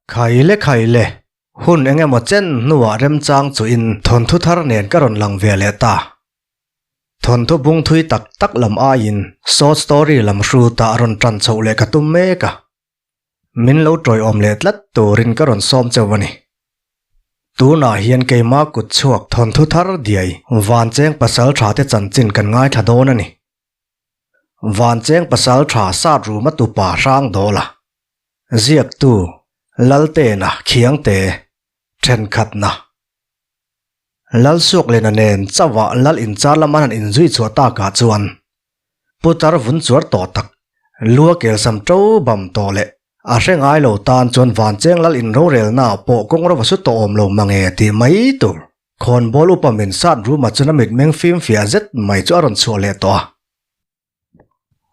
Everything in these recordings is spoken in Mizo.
Khaile khaile, hun eng emaw chen hnuah remchang chuhin thawnthu thar nen ka rawn lang ve leh ta. Thawnthu bung thui tak tak lam aiin short story lam hrutah rawn tan chhoh leh ka tum mek a. Min lo tawiawm leh tlat turin ka rawn sawm cheu a ni. Tunah hian keima kut chhuak thawnthu thar diai Vancheng pasal tha te chanchin kan ngaithla dawn a ni. Vancheng pasal tha sat ruma tupa hrang dawl a. Ziaktu, Laltena Khiangte, thenkhatna. Lalsuaklena nen chauhah Lal inchar lama han inzui chhuah takah chuan Putar vun chuar tawh tak, lua kelsam to bam tawh leh a hre ngai lo tan chuan Vancheng Lal inrorelna pawh kawng rova su tawh awm lo mange tih mai tur. Khawnbawl upa min sat ruma chuan a mitmeng fimfiah zet mai chu a rawn chhuah leh tawh a.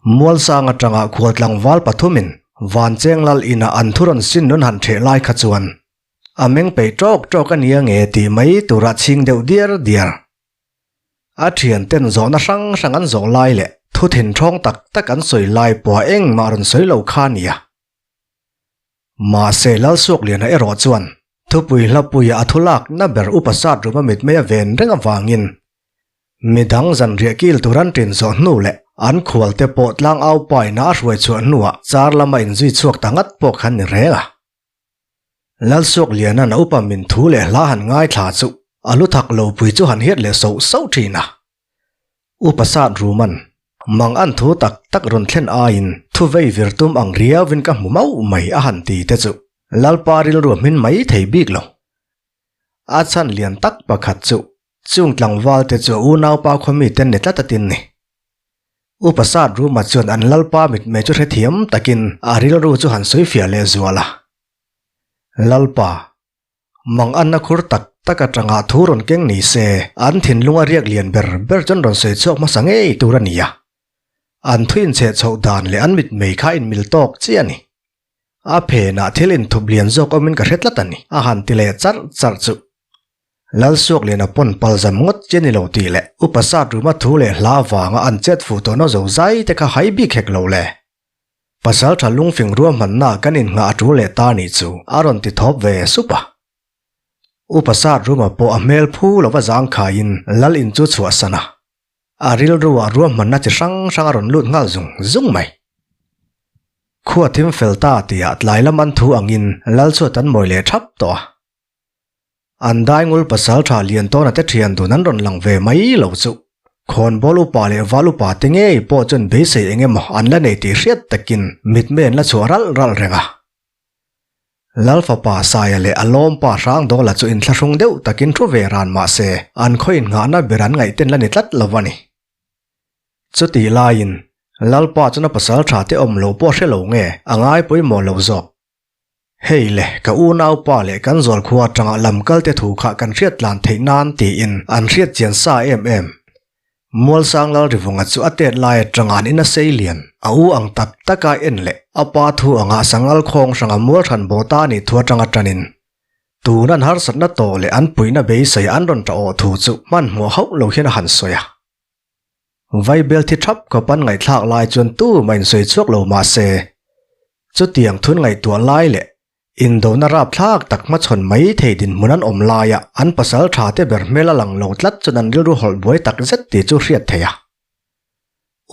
Mualsang atanga khualtlangval pathumin Vancheng Lal inah an thu rawn sin nun han ṭheh lai kha chuan a meng peih ṭawk ṭawk a nia nge tih mai tura chhing deuh diar diar. A thianten zawhna hrang hrang an zawh lai leh thu thinthawng tak tak an sawi lai pawh engmah rawn sawi lo kha a nia. Mahse Lalsuakliana erawh chuan thupui hlapuia a thu lakna ber upa sat ruma mitmei a ven reng avangin midang zanriah kil tur an ṭin zawh hnu leh an khualte pawh tlang au paina a hruai chhuah hnuah char lama inzui chhuak ta ngat pawh khan ni reng a. Lalsuakliana'n a upa min thu leh hla han ngaithla chu a lu thak lo pui chu han hiat leh soh soh thin a. Upa sat ruman mang an thu tak tak rawn thlen aiin thu vei vir tum ang riauin ka hmu mauh mai a han ti te chu Lalpa rilru a hmin mai thei bik lo. A chhan lian tak pakhat chu chung tlangval te chu a unaupa khawmi ten ni tlat atin ni. Upa sat ruma chuan an Lalpa mitmei chu hrethiam takin a rilru chu han sawi fiah leh zual a. Lalpa, mang anna khur tak tak atanga thu rawn keng ni se, an thinlunga riak lian ber ber chuan rawn sawi chhuak hmasa ngei tur a ni a. An thu inchheh chhoh dan leh an mitmei kha inmil tawk chiah a ni. A phenah thil inthup lian zawk awmin ka hre tlat a ni, a han ti leh charh charh chu. Lalsuakliana pawn palzam ngawt che ni lo tih leh Upa Sat ruma thu leh hla avanga an chet fuh tawhna zo zai te kha hai bik hek lo le. Pasal tha lungfing ruahmanna kan innghah a tul leh ta nih chu a rawn ti thawp ve sup a. Upa Sat ruma pawh a hmel phu lova zangkhaiin Lal in chu chhuahsan a. A rilruah ruahmanna chi hrang hrang a rawn lut nghal zung zung mai. Khua thim fel ta tihah tlai lam an thu angin Lal chuat an mawi leh thap tawh a. An daingul pasal tha lian tawna te thian dun an rawn lang ve mai lo chu. Khawnbawl upa leh val upa te ngei pawh chuan beisei eng emaw an la nei tih hriat takin mitmei an la chhuah ralh ralh reng a. Lal fapa Saia leh a lawmpa Hrangdawla chu inthlahrung deuh takin thu ve ran mah se an khaw innghahna ber an ngaihten la ni tlat lo a ni. Chutih laiin Lalpa chuan a pasal tha te awm lo pawh hre lo nge a ngai pawimawh lo zawk. Hei le, ka unaupa leh kan zualkhua atanga lam kalte thu kha kan hriat tlan theih nan tiin an hriat chian sa em em. Mualsang Lalrivunga chu a tet lai atanga an ina sei lian, a u ang tak taka en leh a pa thu anga sangal khawng hranga mual hran bawh ta nih thu atanga tanin tun an harsatna tawh leh an puihna beisei an rawn tah awh thu chu hmanhmawh hauh lo hian a han sawi a. Vaibel thi thap khawp an ngaihthlak lai chuan tumah insawi chhuak lo mah se, chutiang thun ngaihtuah lai leh indona rapthlak tak hmachhawn mai thei dinhmun an awm laia an pasal tha te ber hmel a lang lo tlat chuan an rilru hawlh buai tak zet tih chu hriat theih a.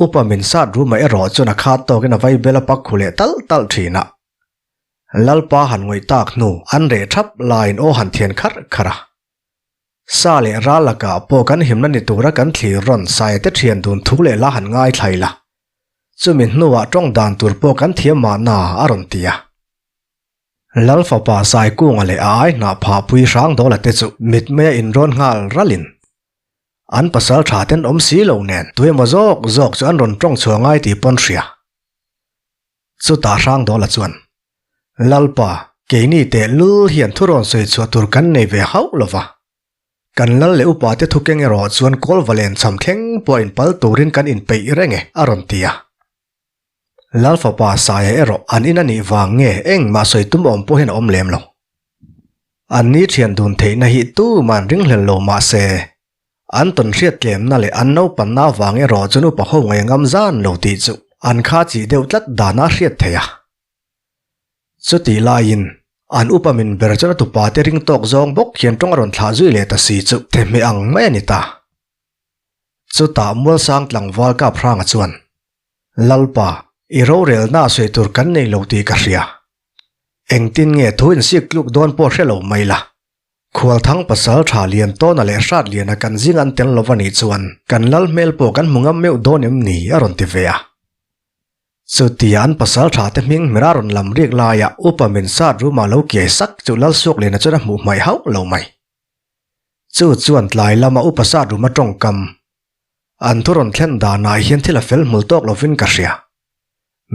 Upa min sat ruma erawh chuan a khat tawkin a vaibel a pak khu leh talh talh thin a. Lalpa han ngawih tak hnu an reh thap laiin aw han thian kharh kharh a. Sa leh ral lakah pawh kan himna ni tura kan thlir rawn saia te thian dun thu leh la han ngaithlai la. Chumi hnuah tawng dan tur pawh kan thiam mahna a rawn ti a. Lal fapa Saikunga leh a ai hnah phah pui Hrangdawla te chu mitmeia inrawn nghal ralin an pasal tha ten awm si lo nen tuemaw zawk zawk chu an rawn tawng chhuah ngai tih pawn hria. Chutah Hrangdawla chuan, Lalpa, keini teh lul hian thurawn sawi chhuah tur kan nei ve hauh lo va. Kan lal leh upate thu keng erawh chuan kawlva len cham thleng pawh inpal turin kan inpeih reng e, a rawn ti a. Lal fapa Saia erawh an in a nih vang nge engmah sawi tum awm pawhin a awm lem lo. An ni thian dun theihna hi tuman ringhlel lo mah se, An tawn hriat tlemna leh an naupanna avang erawh chuan upa ho ngaih ngam zan lo tih chu an kha chih deuh tlat dana hriat theih a. Chutih laiin An upa min ber chuan a tupa te ring tawk zawng bawk hian tawng a rawn thlah zui leh ta si chu thehmeh ang mai a ni ta. Chutah Mualsang tlangval kap hranga chuan, Lalpa, i rorelna a sawi tur kan nei lo tih ka hria. Engtin nge thu insik tluk dawn pawh hre lo mai la. Khualthang pasal tha lian tawna leh hrat liana kan zing an tel lo va nih chuan kan lal hmel pawh kan hmu ngam meuh dawn em ni? a rawn ti ve a. Chutia an pasal tha te hming hmera rawn lam rik laia upa min sat ruma lo kiai sak chu lal suak liana chuan a hmuh hmaih hauh lo mai. Chu chuan tlai lama upa sat ruma tawngkam an thu rawn thlen danah hian thil a fel hmul tawk lovin ka hria.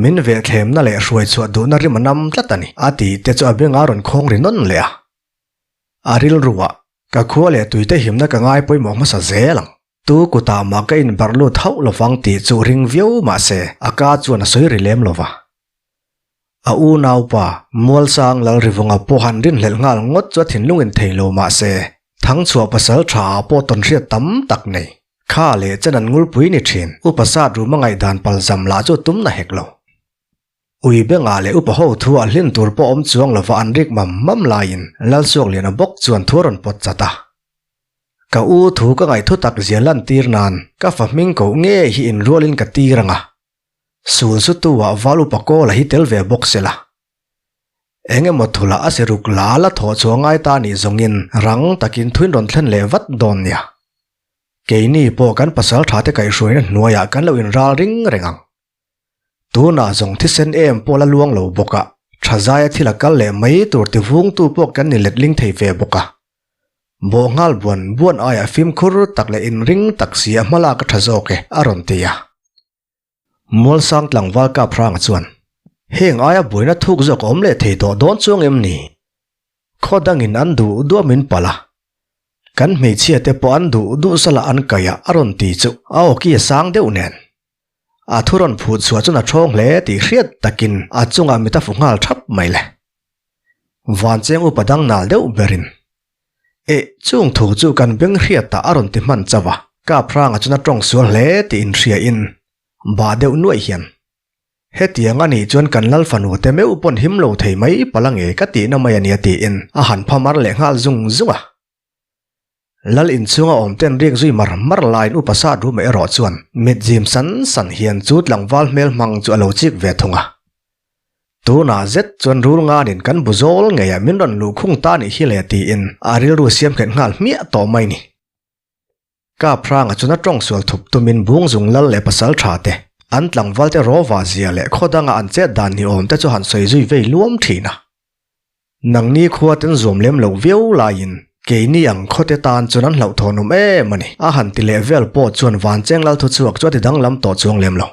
Min vehthlemna leh hruai chhuah duhna rim a nam tlat a ni, a tih te chu a benga rawn khawng ri nawn leh a. A rilruah, Ka khua leh tuite himna ka ngai pawimawh hmasa zel ang. Tu kutah mah ka inbarh lut hauh lovang tih chu ring viau mah se, a ka chuan a sawi ri lem lo va. A unaupa, Mualsang Lalrivunga pawh han rinhlelh nghal ngawt chu a thinlungin thei lo mah se, Thangchhuah pasal tha ah pawh tawnhriat tam tak nei. Kha leh chen an ngulpui ni thin, Upa sat ruma ngaihdan palzam lah chu tum na hek lo. Ui bengah leh upa ho thu ah hlin tur pawh awm chuang lova an rik mam mam laiin Lalsuakliana bawk chuan thu a rawn pawt chat a. Ka u thu ka ngaihthu tak zia lantir nan ka fa hming koh ngei hi inrualin ka tir ang a. Sul sutu ah val upa Kawla hi tel ve bawk se la. Eng emaw thula a siruk la la thawh chhuah ngai ta nih zawngin rang takin thuin rawn thlen leh vat dawn nia. Keini pawh kan pasal tha te kaihhruaina hnuaiah kan lo inral ring reng ang. Tunah zawng thisen em pawh la luang lo bawk a, tha zaia thil a kal leh mai tur ti vungtu pawh kan ni letling thei ve bawk a. Bawh nghal buan buan aiah fimkhur tak leh inring tak si a hma lak a tha zawk e, a rawn ti a. Mualsang tlangval kap hranga chuan, Heng aia buaina thuk zawk a awm leh thei tawh dawn chuang em ni? Khaw dangin an duh duh a min palh a, kan hmeichhia te pawh an duh duh salah an kaih a a rawn ti chu a awki a sang deuh nen. A thu rawn phut chhuah chuan a thawng hle tih hriat takin a chungah mit a fu nghal thap mai le. Vancheng upa dang nal deuh berin, Eh, chung thu chu kan beng hriatah a rawn ti hman chauh a, kap hrangah chuan a tawng sual hle tih inhriain bah deuh nuaih hian, Hetiang a nih chuan kan lal fanu te meuh pawn him lo thei mai pala nge ka tihna mai a nia tiin a han phamar leh nghal zung zung a. Lal inchhunga awm ten rik zui mar mar laiin upa sat rum erawh chuan mit zim san san hian chu tlangval hmel hmang chu a lo chik ve thung a. Tunah zet chuan rul nganin kan bu zawl ngeiah min rawn luh khung ta nih hi le tiin a rilru siam nghet nghal hmiah tawh mai ni. Kap hranga chuan a tawng sual thup tumin Bungzung lal leh pasal tha te, an tlangval te rawva zia leh khaw danga an chet dan ni awm te chu han sawi zui vei luam thin a. Nangni khua ten zuam lem loh viau laiin keini ang khawte tan chuan an hlauhthawn awm em a ni. A han ti leh vel pawh chuan Vancheng lal thuchhuak chu a ti danglam tawh chuang lem lo.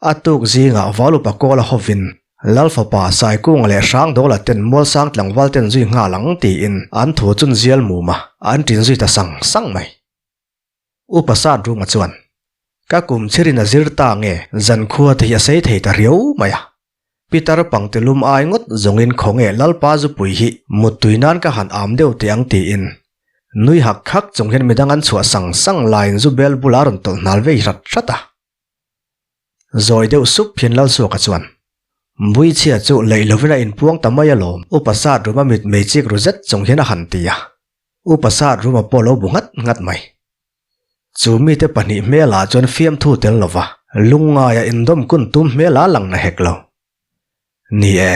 A tuk zingah Valupa Kawla hovin Lal fapa Saikunga leh Hrangdawla ten Mualsang tlangval ten zui nghal ang tiin an thu chun zial mum a, an ṭin zui ta sang sang mai. Upa Satrunga chuan, Ka kum chhirin a zir ta nge zankhua te hi a sei thei ta riau mai a. Pitar pangtilum ai ngawt zawngin khawnge Lalpa zupui hi muttui nan ka han am deuh teh ang tiin nui hak hak chung hian midang an chhuah sang sang laiin zu bel bulah a rawn tawlh hnal vei hrat hrat a. Zawi deuh sup hian Lalsuaka chuan, Buichhia chu leih lovin a inpuang ta mai alawm, Upa Sat Ruma mit mei chik ru zet chung hian a han ti a. Upa Sat Ruma pawh lo bu nghat nghat mai. Chu mite pahnih hmelah chuan fiamthu tel lova lungngaia indawm kun tum hmel a lang na hek lo. Ni e,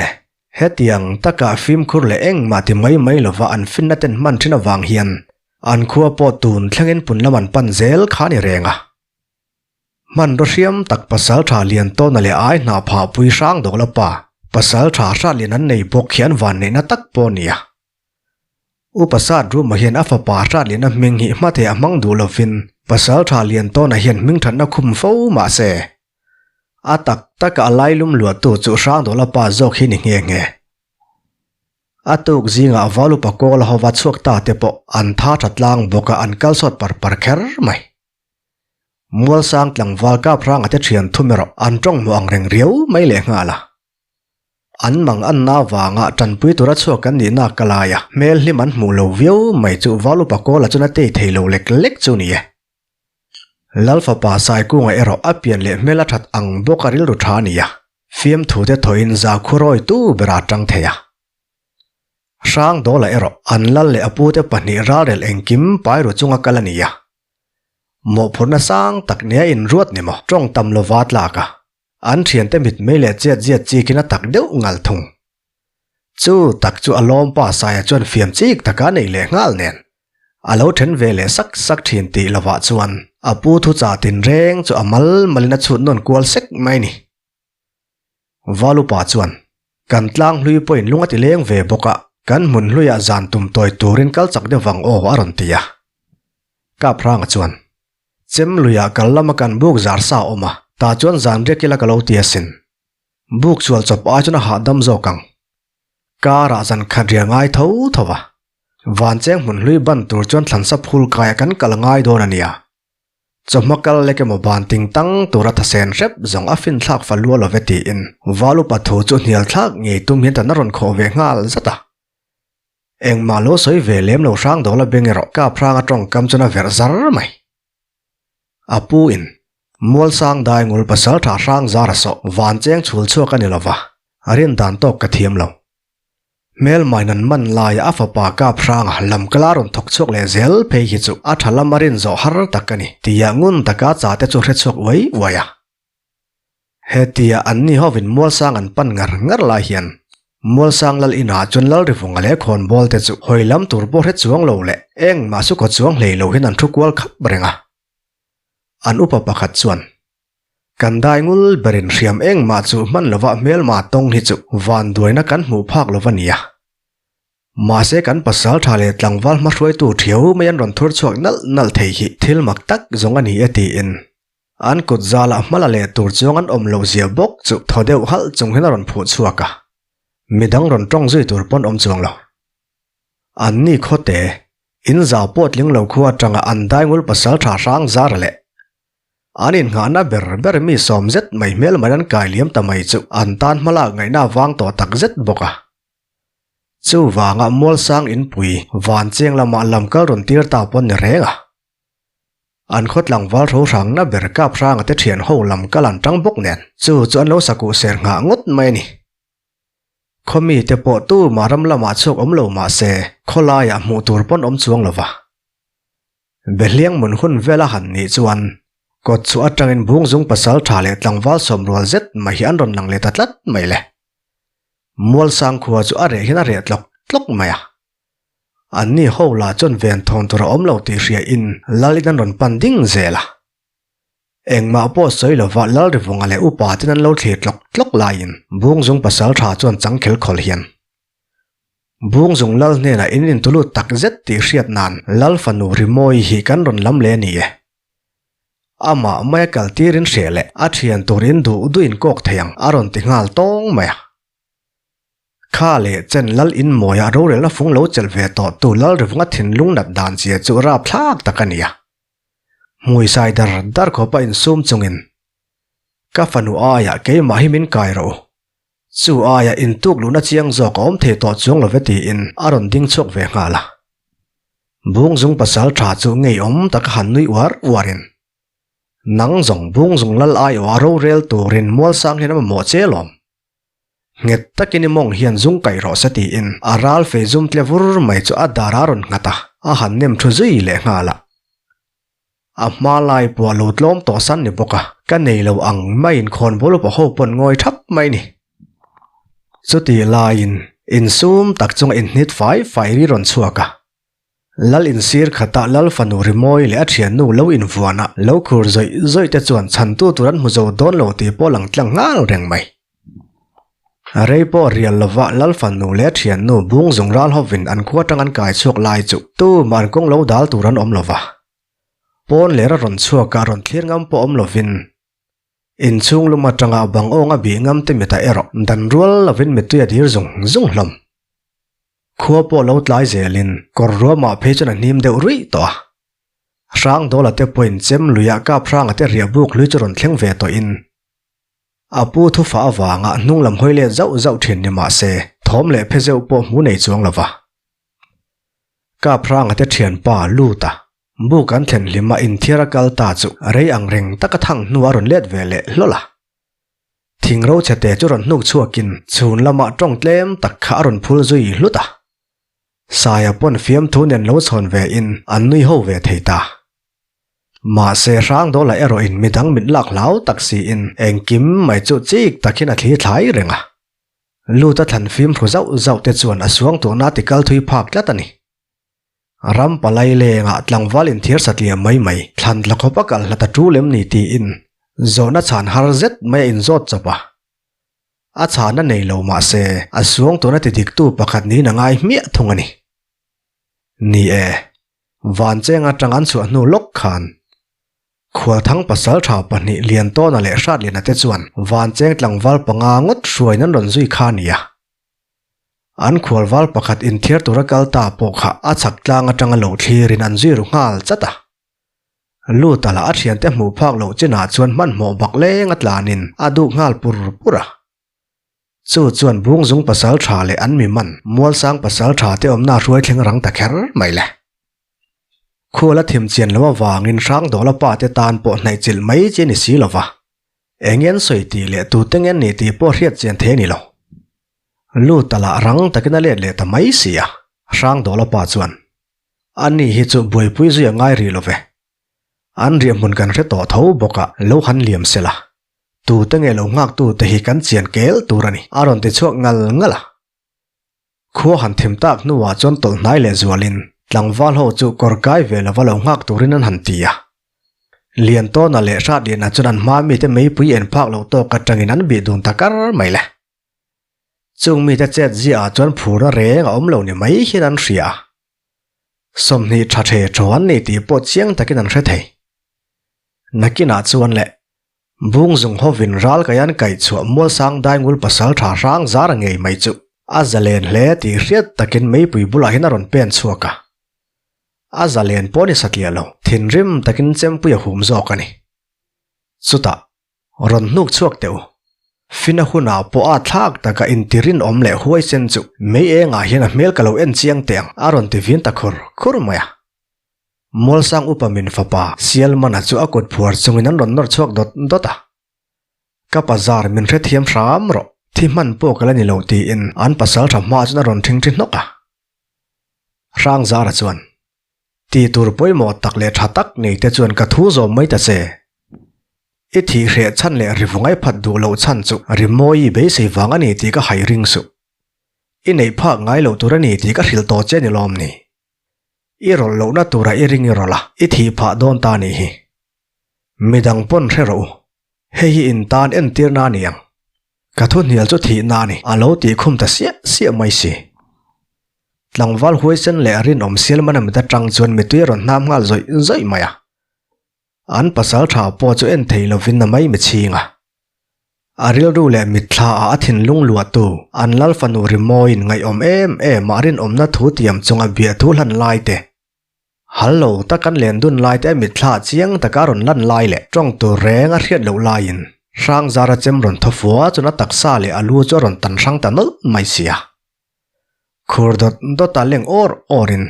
hetiang taka fimkhur leh engmah ti mai mai lova an finna ten hman thin avang hian an khua pawh tun thlengin pun lam an pan zel kha a ni reng a. Hmanraw hriam tak pasal tha lian tawna leh ai hna phah pui hrang dawk la pa, pasal tha hrat lian an nei bawk hi an van neihna tak pawh a ni a. Upa Sat Ruma hian a fapa hrat liana hming hi hma thei a hmang duh lovin pasal tha lian tawna hian hming thatna khum fo mah se. A tak taka a lailum luahtu chu hrang dawk la pa zawk hi ni nghe nghe. A tuk zingah Valupa Kawla hova chhuak ta te pawh an tha tha tlang bawk a an kalsawt par par kher mai. Mualsang tlangval kap hranga te thian thum erawh an tawng hmuh ang reng riau mai leh nghal a. An mang anna avanga tanpui tura chhuak kan nihna ka lai a, hmel hlim an hmuh lo viau mai chu Valupa Kawla chuan a tei thei lo lek lek chu ni e. Lal fapa Saikunga erawh a pian leh hmel a that ang bawk a rilru tha a ni a, fiamthu te thawhin zakhua rawitu berah a tang thei a. Hrangdawla erawh an lal leh a pute pahnih ralrel engkim pai ru chunga kal a ni a. Mawhphurhna sang tak nia inruat ni maw tawng tam lova tlak a, an thiante mitmei leh chet ziat chikin a tak deuh ngal thung. Chu tak chu a lawmpa Saia chuan fiam chik taka neih leh nghal nen a lo then ve leh sak sak thin tih lovah chuan a pu thuchah tinreng chu a mal malin a chhut nawn kual sek mai ni. Valupa chuan, Kan tlang hlui pawhin lung a ti leng ve bawk a, kan hmun hluiah zan tum tawi turin kal chak deuh vang aw a rawn ti a. Kapranga chuan, Chem luiah kal lama kan buk zar sa a awm a, tah chuan zan riak ila ka lo ti asin. Buk chual chawp ai chuan a hahdam zawk ang. Karah zan khat riah ngai tho tho va, Vancheng hmun hlui ban tur chuan thlansa phul kaiah kan kal ngai dawn a nia. Chawhma kal lek emaw ban ting tang tura thasen hrep zawng a fin thlak fa lua love tiin Val upa thu chu hnial thlak ngei tum hian tan a rawn khawh ve nghal zat a. Engmah lo sawi ve lem lo hrang dawla beng erawh kap hrang a tawngkam chuan a verh zar mai. A pu in Mualsang dai ngul pasal tha hrang zar a sawh van cheng chhul chhuak a ni lova, a rin dan tawk ka thiam lo. Hmelmain an man laia a fapa kap hranga lam kala rawn thawk chhuak leh zel phei hi chu a tha lam a rin zawh har tak a ni tia ngun taka cha te chu hre chhuak uai uai a. Hetia anni hovin Mualsang an pan ngar ngar lai hian Mualsang lal inah chuan Lalrivunga leh khawnbawl te chu hawi lam tur pawh hre chuang lo leh engmah chu kaw chuang hlei lo hian an thu kual khap reng a. An upa pakhat chuan Kan dai ngul berin hriam engmah chu hman lova hmelma tawng hi chu vanduaina kan hmuh phak lova nia. Mahse kan pasal tha leh tlangval hmahruaitu thiau mai an rawn thur chhuak nalh nalh thei hi thil mak tak zawng a ni e tiin an kut zalah hmala leh tur chuang an awm loh zia bawk chu thaw deuh halh chung hian a rawn phuh chhuak a, midang rawn tawng zui tur pawn awm chuang lo. Anni khawte, in zau pawh tling lo khua atanga an dai ngul pasal tha hrang zar leh An innghahna ber ber mi sawm zet mai hmel mai an kai liam ta mai chu an tan hmalak ngaihna vang tawh tak zet bawk a. Chuvanga Mualsang inpui van cheng lamah lam kal rawn tir ta pawn ni reng a. An khaw tlangval tho hrangna ber kap hranga te thian ho lam kal an tang bawk nen chu chu an lo sakuh ser nghah ngawt mai a ni. Khaw mite pawh tumah ram lamah chhuak awm lo mah se khawlaiah hmuh tur pawn awm chuang lo va. Behliang mun hun vela han nih chuan kawt chhuah atangin Bungzung pasal tha leh tlangval sawmrual zet mai hi an rawn lang leh ta tlat mai le. Mualsang khua chu a reh hian a reh tlawk tlawk mai a. Anni ho lah chuan ven thawn tur a awm lo tih hria in lal in an rawn pan ding zel a. Engmah pawh sawi lova Lalrivunga leh upa ten an lo thlir tlawk tlawk laiin Bungzung pasal tha chuan changkhel khawl hian Bungzung lal hnenah in intulut tak zet tih hriat nan Lal fanu Rimawi hi kan rawn lam leh a ni e. Amah maia kal tirin hreh leh a thian tur in duh duh in kawk thei ang a rawn ti nghal tawng mai a. Kha leh chen Lal Inmawia rorelna fung lo chelh ve tawh tu Lal Rivunga thinlung nat dan zia chu rapthlak tak a ni a. Hmui sai dar dar khawpa insum chungin ka fanu aiah keimah hi min kai rawh u. Chu aia intuk luhna chiang zawk a awm thei tawh chuang lo ve tiin a rawn ding chhuak ve nghal a. Bungzung pasal tha chu ngeiawm taka han nui uar uarin, Nang zawng Bungzung lal aiawh a rorel turin Mualsang hian a mamawh che lawm. Nghet takin i mawng hian zung kaih rawh se tiin a ral fei zum tle vur mai chu a dar a rawn nghat a, a han nem thu zui leh nghal a. A hma lai pawh a lo tlawm tawh san ni bawk a, ka nei lo ang maiin khawnbawl upa ho pawn ngawi thap mai ni. Chutih laiin insum tak chunga inhnit fai fai ri rawn chhuak a. Lal insir khatah Lal fanu Rimawi leh a thiannu lo invuan a, lo khur zawih zawih te chuan chhantu tur an hmu zo dawn lo tih pawh lang tlang nghal reng mai. Rei pawh rial lova Lal fanu leh a thiannu bung zung ral hovin an khua tang an kai chhuak lai chu tumah an kawng lo dal tur an awm lova. Pawn lera rawn chhuak a rawn thlir ngam pawh awm lovin inchhung lum atanga bang awnga bih ngam te mitah erawh dan rual lovin mittui a dir zung zung hlawm. Khua pawh lo tlai zelin kawr ruamah phei chuan a hnim deuh ruih tawh a. Hrangdawla te pawhin chem luiah kap hranga te riah buk hlui chu rawn thleng ve tawhin A pu thufa avanga hnung lam hawi let zauh zauh thin ni mah se, thawm leh phe zeuh pawh hmu nei chuang lo va. Kap hranga te thianpa lut a, buk an thlen hlim a inthiar a kal ta chu rei ang reng taka thang hnu a rawn let ve leh hlawl a. Thing ro chhe te chu rawn hnuk chhuakin chhun lamah tawng tlem tak kha a rawn phul zui hlut a. Saia pawn fiamthu nen lo chhawn ve in an nui ho ve thei ta. Mahse Hrangdawla erawh in midang mit lak hlau tak siin engkim mai chu chik takin a thli thlai reng a. Lut a thlan fimhru zauh zauh te chuan a suang tuhna ti kal thui phak tlat a ni. Ram palai lengah tlangval inthiar satliam mai mai thlan tla khawp a kal hlat a tul em ni tiin zawhna chhan har zet mai a inzawt chawp a. A chhana nei lo mah se a suang tuna ti diktu pakhat niin a ngai hmiah thung a ni. Ni e, Vancheng atang an chhuah hnu lawk khan Khualthang pasaltha pahnih Liantawna leh Hratliana te chuan Vancheng tlangval panga ngawt hruaiin an rawn zui kha a ni a. An khualval pakhat inthiar tura kal ta pawh kha a chhak tlang atanga lo thlirin an zui ru nghal chat a. Luta lah a thiante hmuh phak loh chinah chuan hmanhmawh bak leng a tlanin a duh nghal pur pur a. Chu chuan Bungzung pasal tha leh an mi man Mualsang pasal tha te awmna hruai thleng rang ta kher mai le. Khual a thim chian loh avangin Hrangdawla pa te tan pawh hnaih chilh mai chi a ni si lova. Eng en sawi tih leh tute nge ni tih pawh hriat chian thei a ni lo. Luta lah rang takin a let leh ta mai si a, Hrangdawla pa chuan, Ani hi chu buaipui zui a ngai rih lo ve. An riahhmun kan hre tawh tho bawk a, lo han liam se la. Tute nge lo nghaktu te hi kan chian kel tur a ni, a rawn ti chhuak ngal ngal a. Khua han thim tak hnuah chuan tawlh hnai leh zualin tlangval ho chu kawr kai ve lova lo nghak turin an han ti a. Liantawna leh Hratliana chuan an hma mite meipui en phak loh tawk atangin an bih dun ta kar mai le. Chung mite chet ziaah chuan phurna reng a awm lo ni mai hian an hria a. 20 tha the thaw an ni tih pawh chiang takin an hre thei. Nakinah chuan le Bungzung hovin ral kai an kaih chhuah Mualsang Daingul pasal tha hrang zar ngei mai chu a zalen hle tih hriat takin meipui bulah hian a rawn pen chhuak a. A zalen pawh ni satliah lo, thinrim takin chempui a hum zawk a ni. Chutah, rawn hnuk chhuak teh u. Fina hunah pawh a thlak taka intirinawm leh huaisen chu mei engah hian a hmel ka lo en chiang teh ang a rawn ti vin ta khur khur mai a. Mualsang upa min fapa Sialmana chu a kut phuar chungin an rawn nawr chhuak dawt dawt a. Ka bazar min hrethiam hram rawh, thi hman pawh ka la ni lo tiin an pasal tha hma chuan a rawn ṭhingṭhi hnawk a. Hrangzara chuan, Ti tur pawimawh tak leh tha tak nei te chuan ka thu zawm mai ta che. I thih hreh chhan leh ri vungai phat duh loh chhan chu rimawi beisei vang a ni tih ka hai ring suh. I neih phak ngai loh tur a ni tih ka hrilh tawh che ni lawm ni. I rawlh lohna tura i ring i rawlh a, i thih phah dawn ta nih hi. Midang pawn hre rawh u. Hei hi in tan entirna a ni ang. Ka thu hnial chu thihna a ni, a lo tih khum ta siah siah mai si. Tlangval huaisen leh rinawm sialmana mit atang chuan mitui a rawn hnam nghal zawih zawih mai a. An pasal tha pawh chu en thei lovin a mai mi chhing a. A rilru leh mitthla ah a thinlung luahtu an lal fanu rimawiin ngaihawm em em a rinawmna thu tiam chunga biah thu hlan lai te, hal lo tak an len dun lai te a mitthla ah chiang taka a rawn lan lai leh tawng tur reng a hriat loh laiin Hrangzara chem rawn thaw fua chuan a taksa leh a lu chu a rawn tan hrang ta nawlh mai si a. Khur dawt dawt a leng awr awrin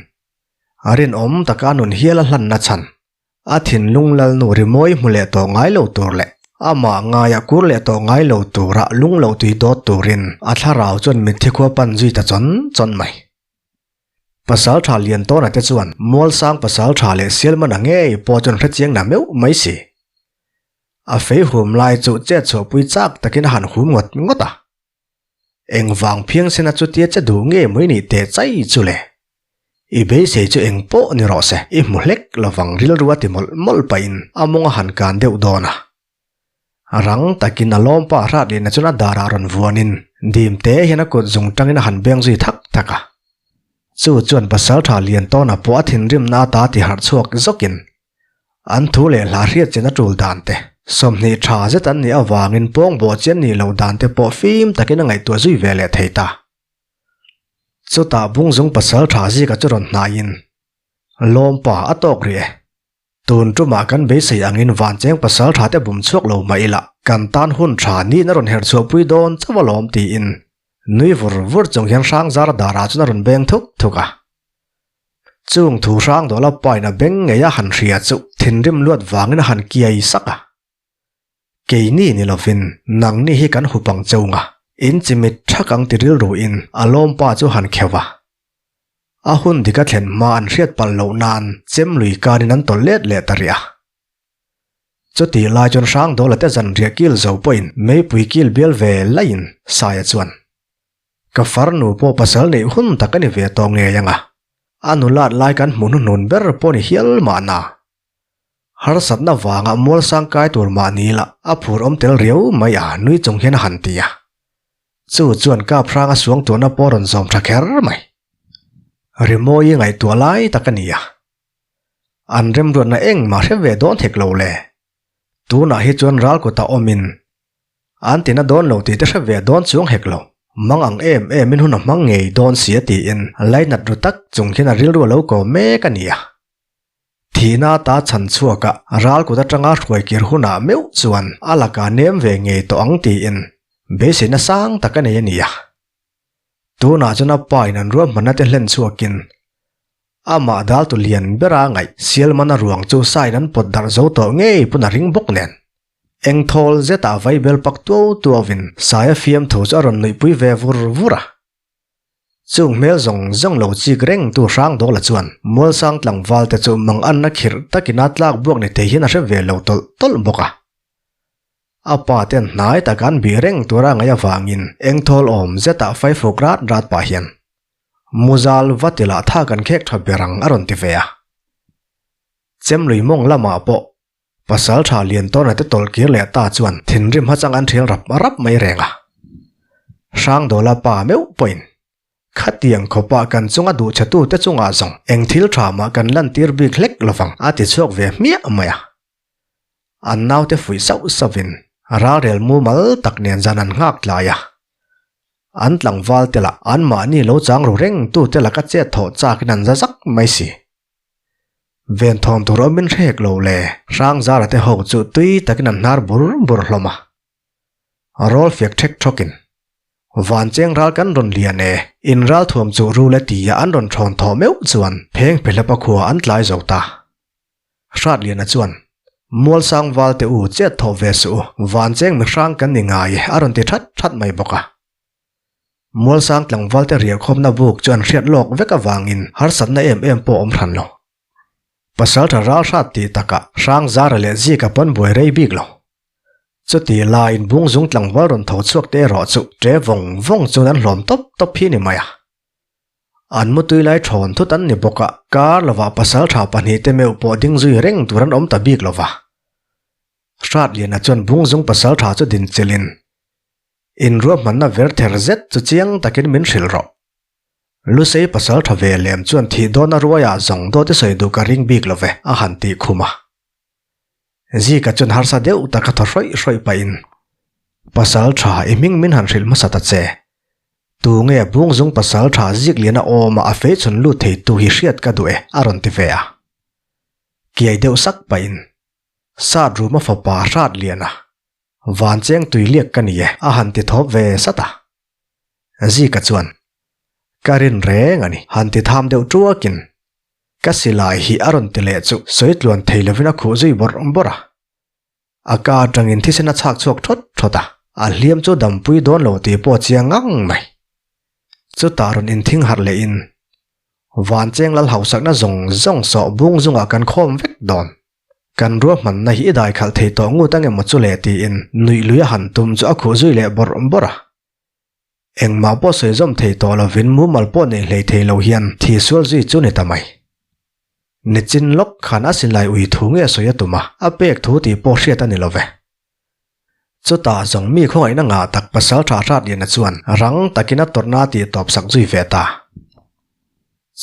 a rinawm taka a nun hial a hlanna chhan A thinlung lalnu rimawi hmu leh tawh ngai lo tur leh amah ngaia kur leh tawh ngai lo tura lung loh tui dawt turin a thlarau chuan mitthi khua pan zui ta chawn chawn mai. Pasal tha Liantawna te chuan Mualsang pasal tha leh Sialmana ngei pawh chuan hrechiang na meuh mai si. A fei hum lai chu chet chhuahpui chak takin a han hum ngawt ngawt a. Engvang phiangsen a chutia che duh nge mai nih teh chai chu le? I beisei chu eng pawh ni rawh se, i hmu hlek lovang rilru a ti mawlh mawlh pahin a mawng a han kan deuh dawn a. Rang takin a lawmpa hrat lehna chuan a darah rawn vuanin dim te hian a kut zung tangin a han beng zui thak thak a. Chu chuan pasaltha Liantawna pawh a thinrimna ata ti harh chhuak zawkin An thu leh hla hriat chen a tul dan te, 20 tha zet an nih avangin pawng bawh chian nih loh dan te pawh fim takin a ngaihtuah zui ve leh thei ta. Chutah Bungzung pasal tha zika chu rawn hnaiin, Lawmpa a tawk rih e. Tun tumah kan beisei angin Vancheng pasal tha te bum chhuak lo mah ila, kan tan hun tha niin a rawn herh chhuahpui dawn chauh alawm tiin nui vur vur chung hian Hrangzara darah chuan a rawn beng thuk thuk a. Chung thu hrang dawla pain a beng ngei a han hria chu thinrim luat vangin a han kiai sak a. Keini ni lovin nangni hi kan hup ang cheu nga, in chimit thak ang ti rilruin a lawmpa chu han kheuh a. A hun dik a thlen hma an hriat palh loh nan chem lui kanin an tawlh let leh ta rih a. Chutih lai chuan Hrangdawla te zanriah kil zo pawhin meipui kil bial ve laiin Saia chuan, Ka farnu pawh pasal neih hun tak a ni ve tawh ngei ang a, a nulat lai kan hmuh hnuhnun ber pawh ni hial mahna. Harsatna vanga mualsang kai tur mahni lah a phur awm tel riau mai a nui chung hian a han ti a. Chu chuan kap hrang a suang tuahna pawh a rawn zawm tha kher mai. Rimawi ngaihtuah lai tak a ni a. An remruatna engmah hre ve dawn hek lo le. Tunah hi chuan ral kutah awmin an tina dawn lo tih te hre ve dawn chuang hek lo. Mang ang em emin hun a hmang ngei dawn si a tiin lainat ru tak chung hian a rilru a lo ko mek a ni a. Thihna ata chhan chhuaka ral kut atanga hruai kir hunah meuh chuan a lakah nem ve ngei tawh ang tiin beiseina sang tak a nei a ni a. Tunah chuan a pa in an ruahmanna te hlen chhuakin amah daltu lian bera ngaih sialmana ruang chu sain an pawt darh zo tawh ngei pawn a ring bawk nen. Eng thawl zetah vaibel pak tuau tuauin Saia fiamthu chu a rawn nuihpui ve vur vur a. Chung hmel zawng zawng lo chik reng tu Hrangdawla chuan Mualsang tlangval te chu mang anna khirh takin a tlak buak ni thei hian a hre ve lo tawlh tawlh bawk a. A pa ten hnai taka an bih reng tura ngaih avangin engthawl awm zetah faifuk rat rat pah hian Muzal va ti lah tha kan khek tha ber ang a rawn ti ve a. Chemlui mawng lamah pawh Pasal tha lian tawna te tawlh kir leh ta chuan thinrim hachang an thial rap rap mai reng a. Hrangdawla pa meuh pawhin, Khatiang khawpah kan chunga duh chhe tute chungah zawng eng thil tha mah kan lantir bik hlek lovang a ti chhuak ve hmiah mai a. An naute fuih sauh sauhin ralrel mumal tak nen zan an nghak tlai a. An tlangval te lah anmahni lo chang ru reng tute laka chet thawh chakin an za zak mai si. Venthawn tur awmin hrek lo le, Hrangzara te ho chu tui takin an hnar bur bur hlawm a. Rawl fiak ṭhek ṭhawkin, Van cheng ral kan rawn lian e, in ral thuam chu rul e tia an rawn ṭhawn thawh meuh chuan pheng phehlapa khua an tlai zo ta. Hratliana chuan, Mualsang val te u chet thawh ve suh u, van cheng mihrang kan ni ngai e a rawn ti ṭhat ṭhat mai bawk a. Mualsang tlangval te riahkhawmna buk chu an hriat lawk vek avangin harsatna em em pawh a awm hran lo. Pasaltha ral hrat tih takah Hrangzara leh Zika pawn buai rei bik lo. Chuti laiin Bungzung tlangval rawn tho chhuak te erawh chu ṭe vawng vawng chuan an hlawm tawp tawp hi ni mai a. An mutui lai thawn thut an ni bawk a, kar lovah pasaltha pahnihte meuh pawh ding zui reng tur an awm ta bik lova. Hratliana chuan Bungzung pasaltha chu dinchilhin In ruahmanna ver ther zet chu chiang takin min hrilh rawh. Lusei pasal tha ve lem chuan thih dawna ruaiah zawng dawt i sawi duh ka ring bik lo ve, a han tih khum a. Zika chuan harsa deuh taka thaw hrawih hrawih pahin, Pasal tha i hming min han hrilh hmasa ta che. Tu nge Bungzung pasal tha Zikliana awma a fei chhun lut thei tu hi hriat ka duh e, a rawn ti ve a. Kiai deuh sak pahin, Sat ruma fapa Hratliana, Van cheng tui liak ka ni e, a han ti thawp ve sat a. Zika chuan, Ka rin reng a ni, han ti tham deuh tuakin, Ka silai hi a rawn ti leh chu sawi tluan thei lovin a khuh zui bawrh bawrh a. A ka atangin thisen a chhak chhuak thawt thawt a, a hliam chu dampui dawn lo tih pawh a chiang ngang mai. Chutah rawn inthing harh lehin, Van cheng lal hausakna zawng zawng sawh bung zungah kan khawm vek dawn. Kan ruahmanna hi i daikhalh thei tawh ngut ang emaw chu le tiin nuih lui a han tum chu a khuh zui leh bawrh bawrh a. Engmah pawh sawi zawm thei tawh lovin mumal pawh nei hlei thei lo hian thi sual zui chu ni ta mai. Nichin lawk khan a silai ui thu nge sawi a tum a, a pek thu tih pawh hriat a ni lo ve. Chutah zawng mi khawngaihna ngah tak pasal tha Hratliana chuan rang takin a tawrhna a tih tawp sak zui ve ta.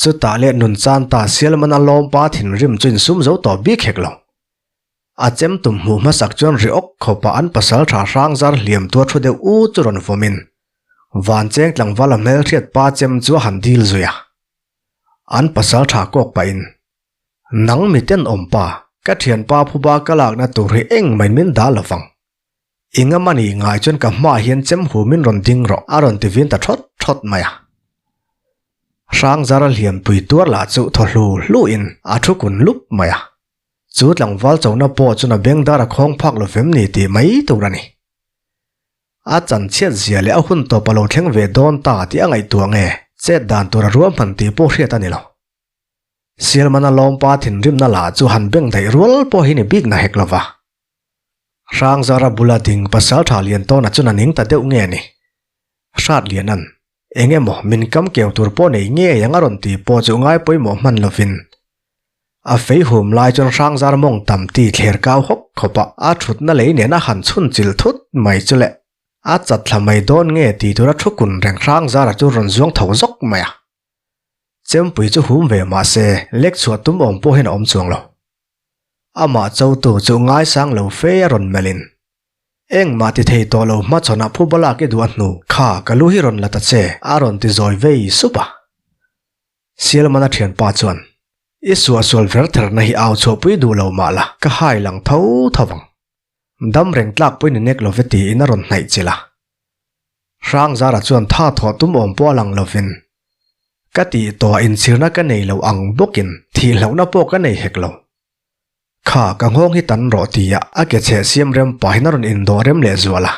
Chutah leh nun chan ta Sialmana lawmpa thinrim chu insum zo tawh bik hek lo. A chem tum hmuh hmasak chuan ri awk khawpah an pasal tha hrang zar hliam tua thu deuh u chu rawn vawmin Vancheng tlangval a hmelhriat pa chem chu a han dil zui a. An pasal tha kawk pahin, Nang mi tenawm pa, ka thianpa phuba ka lakna tur hi engmahin min dah lovang. I ngam a nih ngai chuan ka hmaah hian chem hu min rawn ding rawh a rawn ti vin ta thawt thawt mai a. Hrangzara hliampui tuar lah chu thaw hlu hlu in a thu kun lup mai a. Chu tlangval chona pawh chuan a bengdar a khawng phak lo vem ni tih mai tur a ni. A chanchhiat zia leh a hun tawp a lo thleng ve dawn ta tih a ngaihtuah nge? Chet dan tur a ruahman tih pawh hriat a ni lo. Sialmana lawmpa thinrimna lah chu han beng daih rual pawh hi ni bik na hek lova. Hrangzara bula ding pasaltha Liantawna chuan a ning ta deuh nge ni? Hratlianan, Eng emaw min kam keu tur pawh nei ngei ang a rawn ti pawh chu ngai pawimawh hman lovin a fei hum lai chuan Hrangzar mawng tam ti thler kau hawk khawpa a thutna lei nen a han chhun chil thut mai chu le a chat thla mai dawn nge tih tura thu kun reng Hrangzara chu rawn zuang tho zawk mai a. Chempui chu hum ve mah se lek chhuah tum awm pawh hian a awm chuang lo. Amah chotu chu ngaisang lo fe a rawn melhin Engmah ti thei tawh lo hmachhawnah phu balak i duh a hnu kha ka lu hi rawn la ta che a rawn ti zawi vei sup a. Sialmana thianpa chuan I suahsual ver therna hi au chhuahpui duh lo mah la ka hai lang tho tho vang. Dam reng tlak pawhin i nek lo ve tiin a rawn hnaih chilh a. Hrangzara chuan tha thawh tum awm pawh a lang lovin ka tih tawhah inchhirna ka nei lo ang bawkin thihlohna pawh ka nei hek lo. Kha ka nghawng hi tan rawh tia a ke chheh siam rem pahin a rawn indawh rem leh zual a.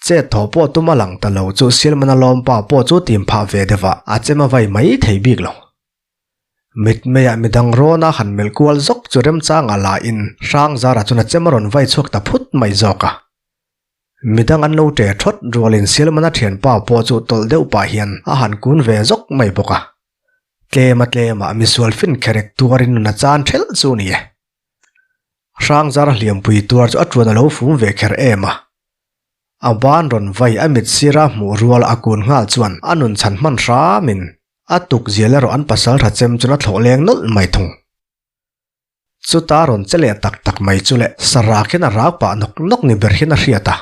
Chet thawh pawh tum a lang ta lo chu Silmana lawmpa pawh chu tim phah ve deuh a, a chem a vai mai thei bik lo. Mitmeiah midang rawna han melh kual zawk chu remchangah lahin Hrangzara chuan a chem a rawn vai chhuak ta phut mai zawk a. Midang an lo ṭe ṭhawt rualin Silmana ṭhianpa pawh chu tawlh deuh pah hian a han kun ve zawk mai bawk a. Tlema tlemah misual fin kherek tuarin nun a chan ṭhelh chu ni e. Hrangzar hliampui tuar chu a ṭuan a lo fum ve kher em a. A ban rawn vai a mit sira hmuh rual a kun nghal chuan a nun chhan hman hramin a tuk zial erawh an pasal tha chem chuan a thlawh leng nawlh mai thung. Chuta rawn che leh tak tak mai chu le Sarah khian a rak pah nawk nawk ni ber hian a hriat a.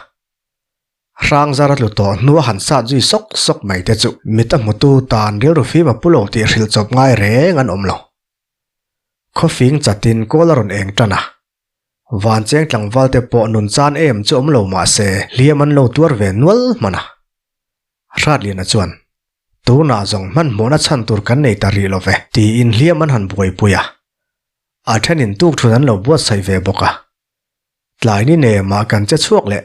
Hrangzar a tlu tawh hnua han sat zui sawk sawk mai te chu mit a hmutu tan rilru fim a pu lo tih hrilh chawp ngai reng an awm lo. Khawfing chatin kawl a rawn eng tan a. Vancheng tlangval te pawh nun chan em chu awm lo mah se hliam an lo tuar ve nual hman a. Hratliana chuan, Tunah zawng hmanhmawhna chhan tur kan nei ta rih lo ve, tiin hliam an han buaipui a. A thenin tukthun an lo buatsaih ve bawk a. Tlai ni nemah kan che chhuak leh,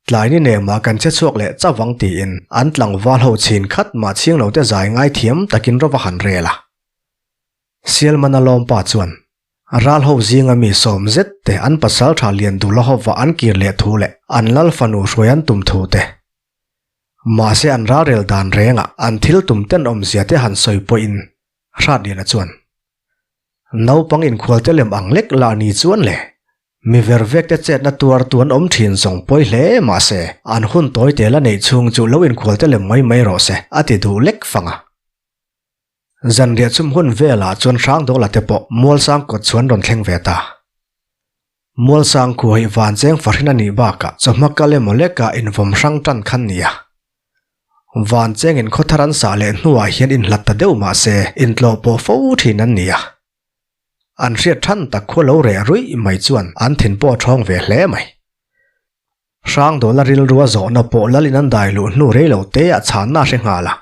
tlai ni nemah kan che chhuak leh chavang tiin an tlangval ho chhin khat mah chhing lo te zai ngai thiam takin rawva han rel a. Sialmana lawmpa chuan, Ral ho zinga mi sawm zet te an pasal tha lian duhla hova an kir leh thu leh an lal fanu hruai an tum thu te, Mahse an ralrel dan rengah an thil tum tenawmzia te han sawi pawhin Hratliana chuan, Naupang inkhualte lem ang lek lah ni chuan le, mi ver vek te chetna tuar tu an awm thin zawng pawi hle mahse an hun tawi tel a neih chhung chu lo inkhualte lem mai mai rawh se a ti duh lek fang a. Zanriah chum hun velah chuan Hrangdawla te pawh Mualsang kawt chuan rawn thleng ve ta. Mualsang khua hi vancheng fahrin a nih bakah chawhma kal emaw lekah invawm hrang tan khan nia. Vanchengin khawthar an sah leh hnuah hian inhlat ta deuh mah se intlawh pawh fo thin an ni a. An hriat than tak khua lo reh ruih mai chuan an thin pawh a thawng ve hle mai. Hrangdawla rilrua zawhna pawh lalin an dai luh hnu rei lo te ah chhanna a hre nghal a.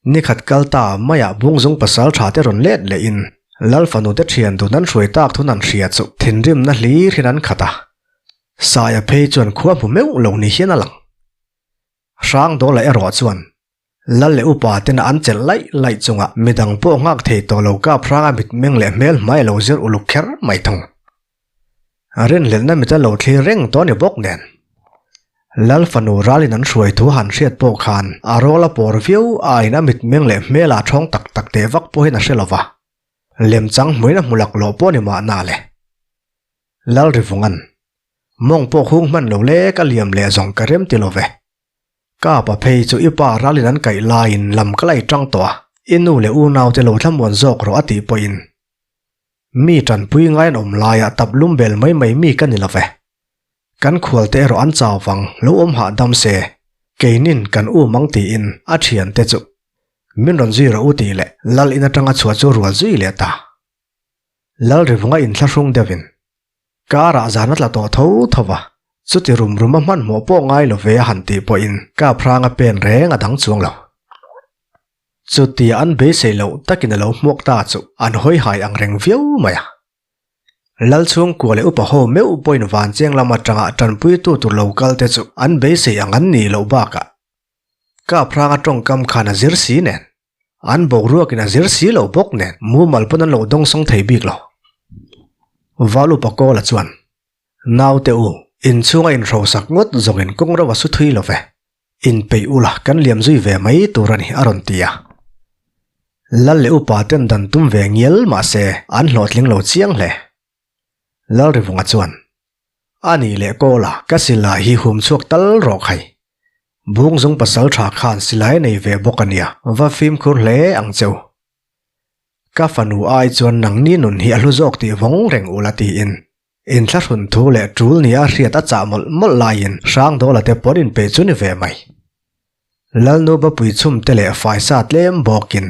Ni khat kal ta maiah Bungzung pasal tha te rawn let lehin Lal fanu te thian dun an hruai tak thun an hria chu thinrimna hlir hian an khat a. Saia phei chuan khua hmu meuh lo ni hian a lang. Hrangdawla erawh chuan Lal leh upa tena an chelh laih laih chungah midang pawh nghak thei tawh lo kap hranga mitmeng leh hmel hmai a lo zir uluk kher mai thung. Rinhlelhna mit a lo thlir reng tawh a ni bawk nen. Lal fanu ralin an hruai thu han hriat pawh khan a rawl a pawr viau aiin a mitmeng leh hmel ah thawng tak tak teh vak pawhin a hre lo va. Lemchang hmuin a hmu laklawh pawh a ni mahna le. Lal Rivungan, Mawng pawh hung hman lo le ka liam leh zawng ka rem ti lo ve. Ka pa phei chu i pa ralin an kaih laiin lam ka la i tang tawh a, i nu leh unaute lo thlamuan zawk rawh a tih pawhin Mi tanpui ngai an awm laiah tap lum bel mai mai mi ka ni lo ve. Kan khualte erawh an chau vang, lo awm hahdam se, keinin kan um ang tiin a thiante chu min rawn zui rawh u tih leh Lal in atanga chhuah chu rual zui leh ta. Lal rivunga inthlahrung deuhin karah zan a tla tawh tho tho va, chuti rum rum a hmanhmawh pawh ngai lo ve a han tih pawhin kap hranga pen reng a dang chuang lo. Chutia an beisei loh takin a lo hmuak ta chu an hawi hai ang reng viau mai a. Lal chhungkua leh upa ho meuh pawhin vancheng lam atanga tanpuitu tur lo kal te chu an beisei ang an nih loh bakah. Kap hranga tawngkam khan a zir si nen, an boruakin a zir si lo bawk nen mumal pawn an lo dawngsawng thei bik lo. Valupa Kawla chuan, Naute u, inchhunga inhrosak ngawt zawngin kawng ro a su thui lo ve. Inpeih ula kan liam zui ve mai tur a ni a rawn ti a. Lal leh upa ten dan tum ve ngial mahse an hlawhtling lo chiang hle. Lalrivunga chuan, A nih leh Kawla, ka silai hi hum chhuak tal rawh khai. Bungzung pasal tha khan silai a nei ve bawk a nia, va fimkhur hle ang che u. Ka fanu ai chuan nangni nun hi a hlu zawk tih vawng reng ula tiin inthlahrun thu leh tul nia hriat a chah mawlh mawlh laiin Hrangdawla te pawn inpeih chu ni ve mai. Lalnu Bapui chhumte leh faisa tlem bawkin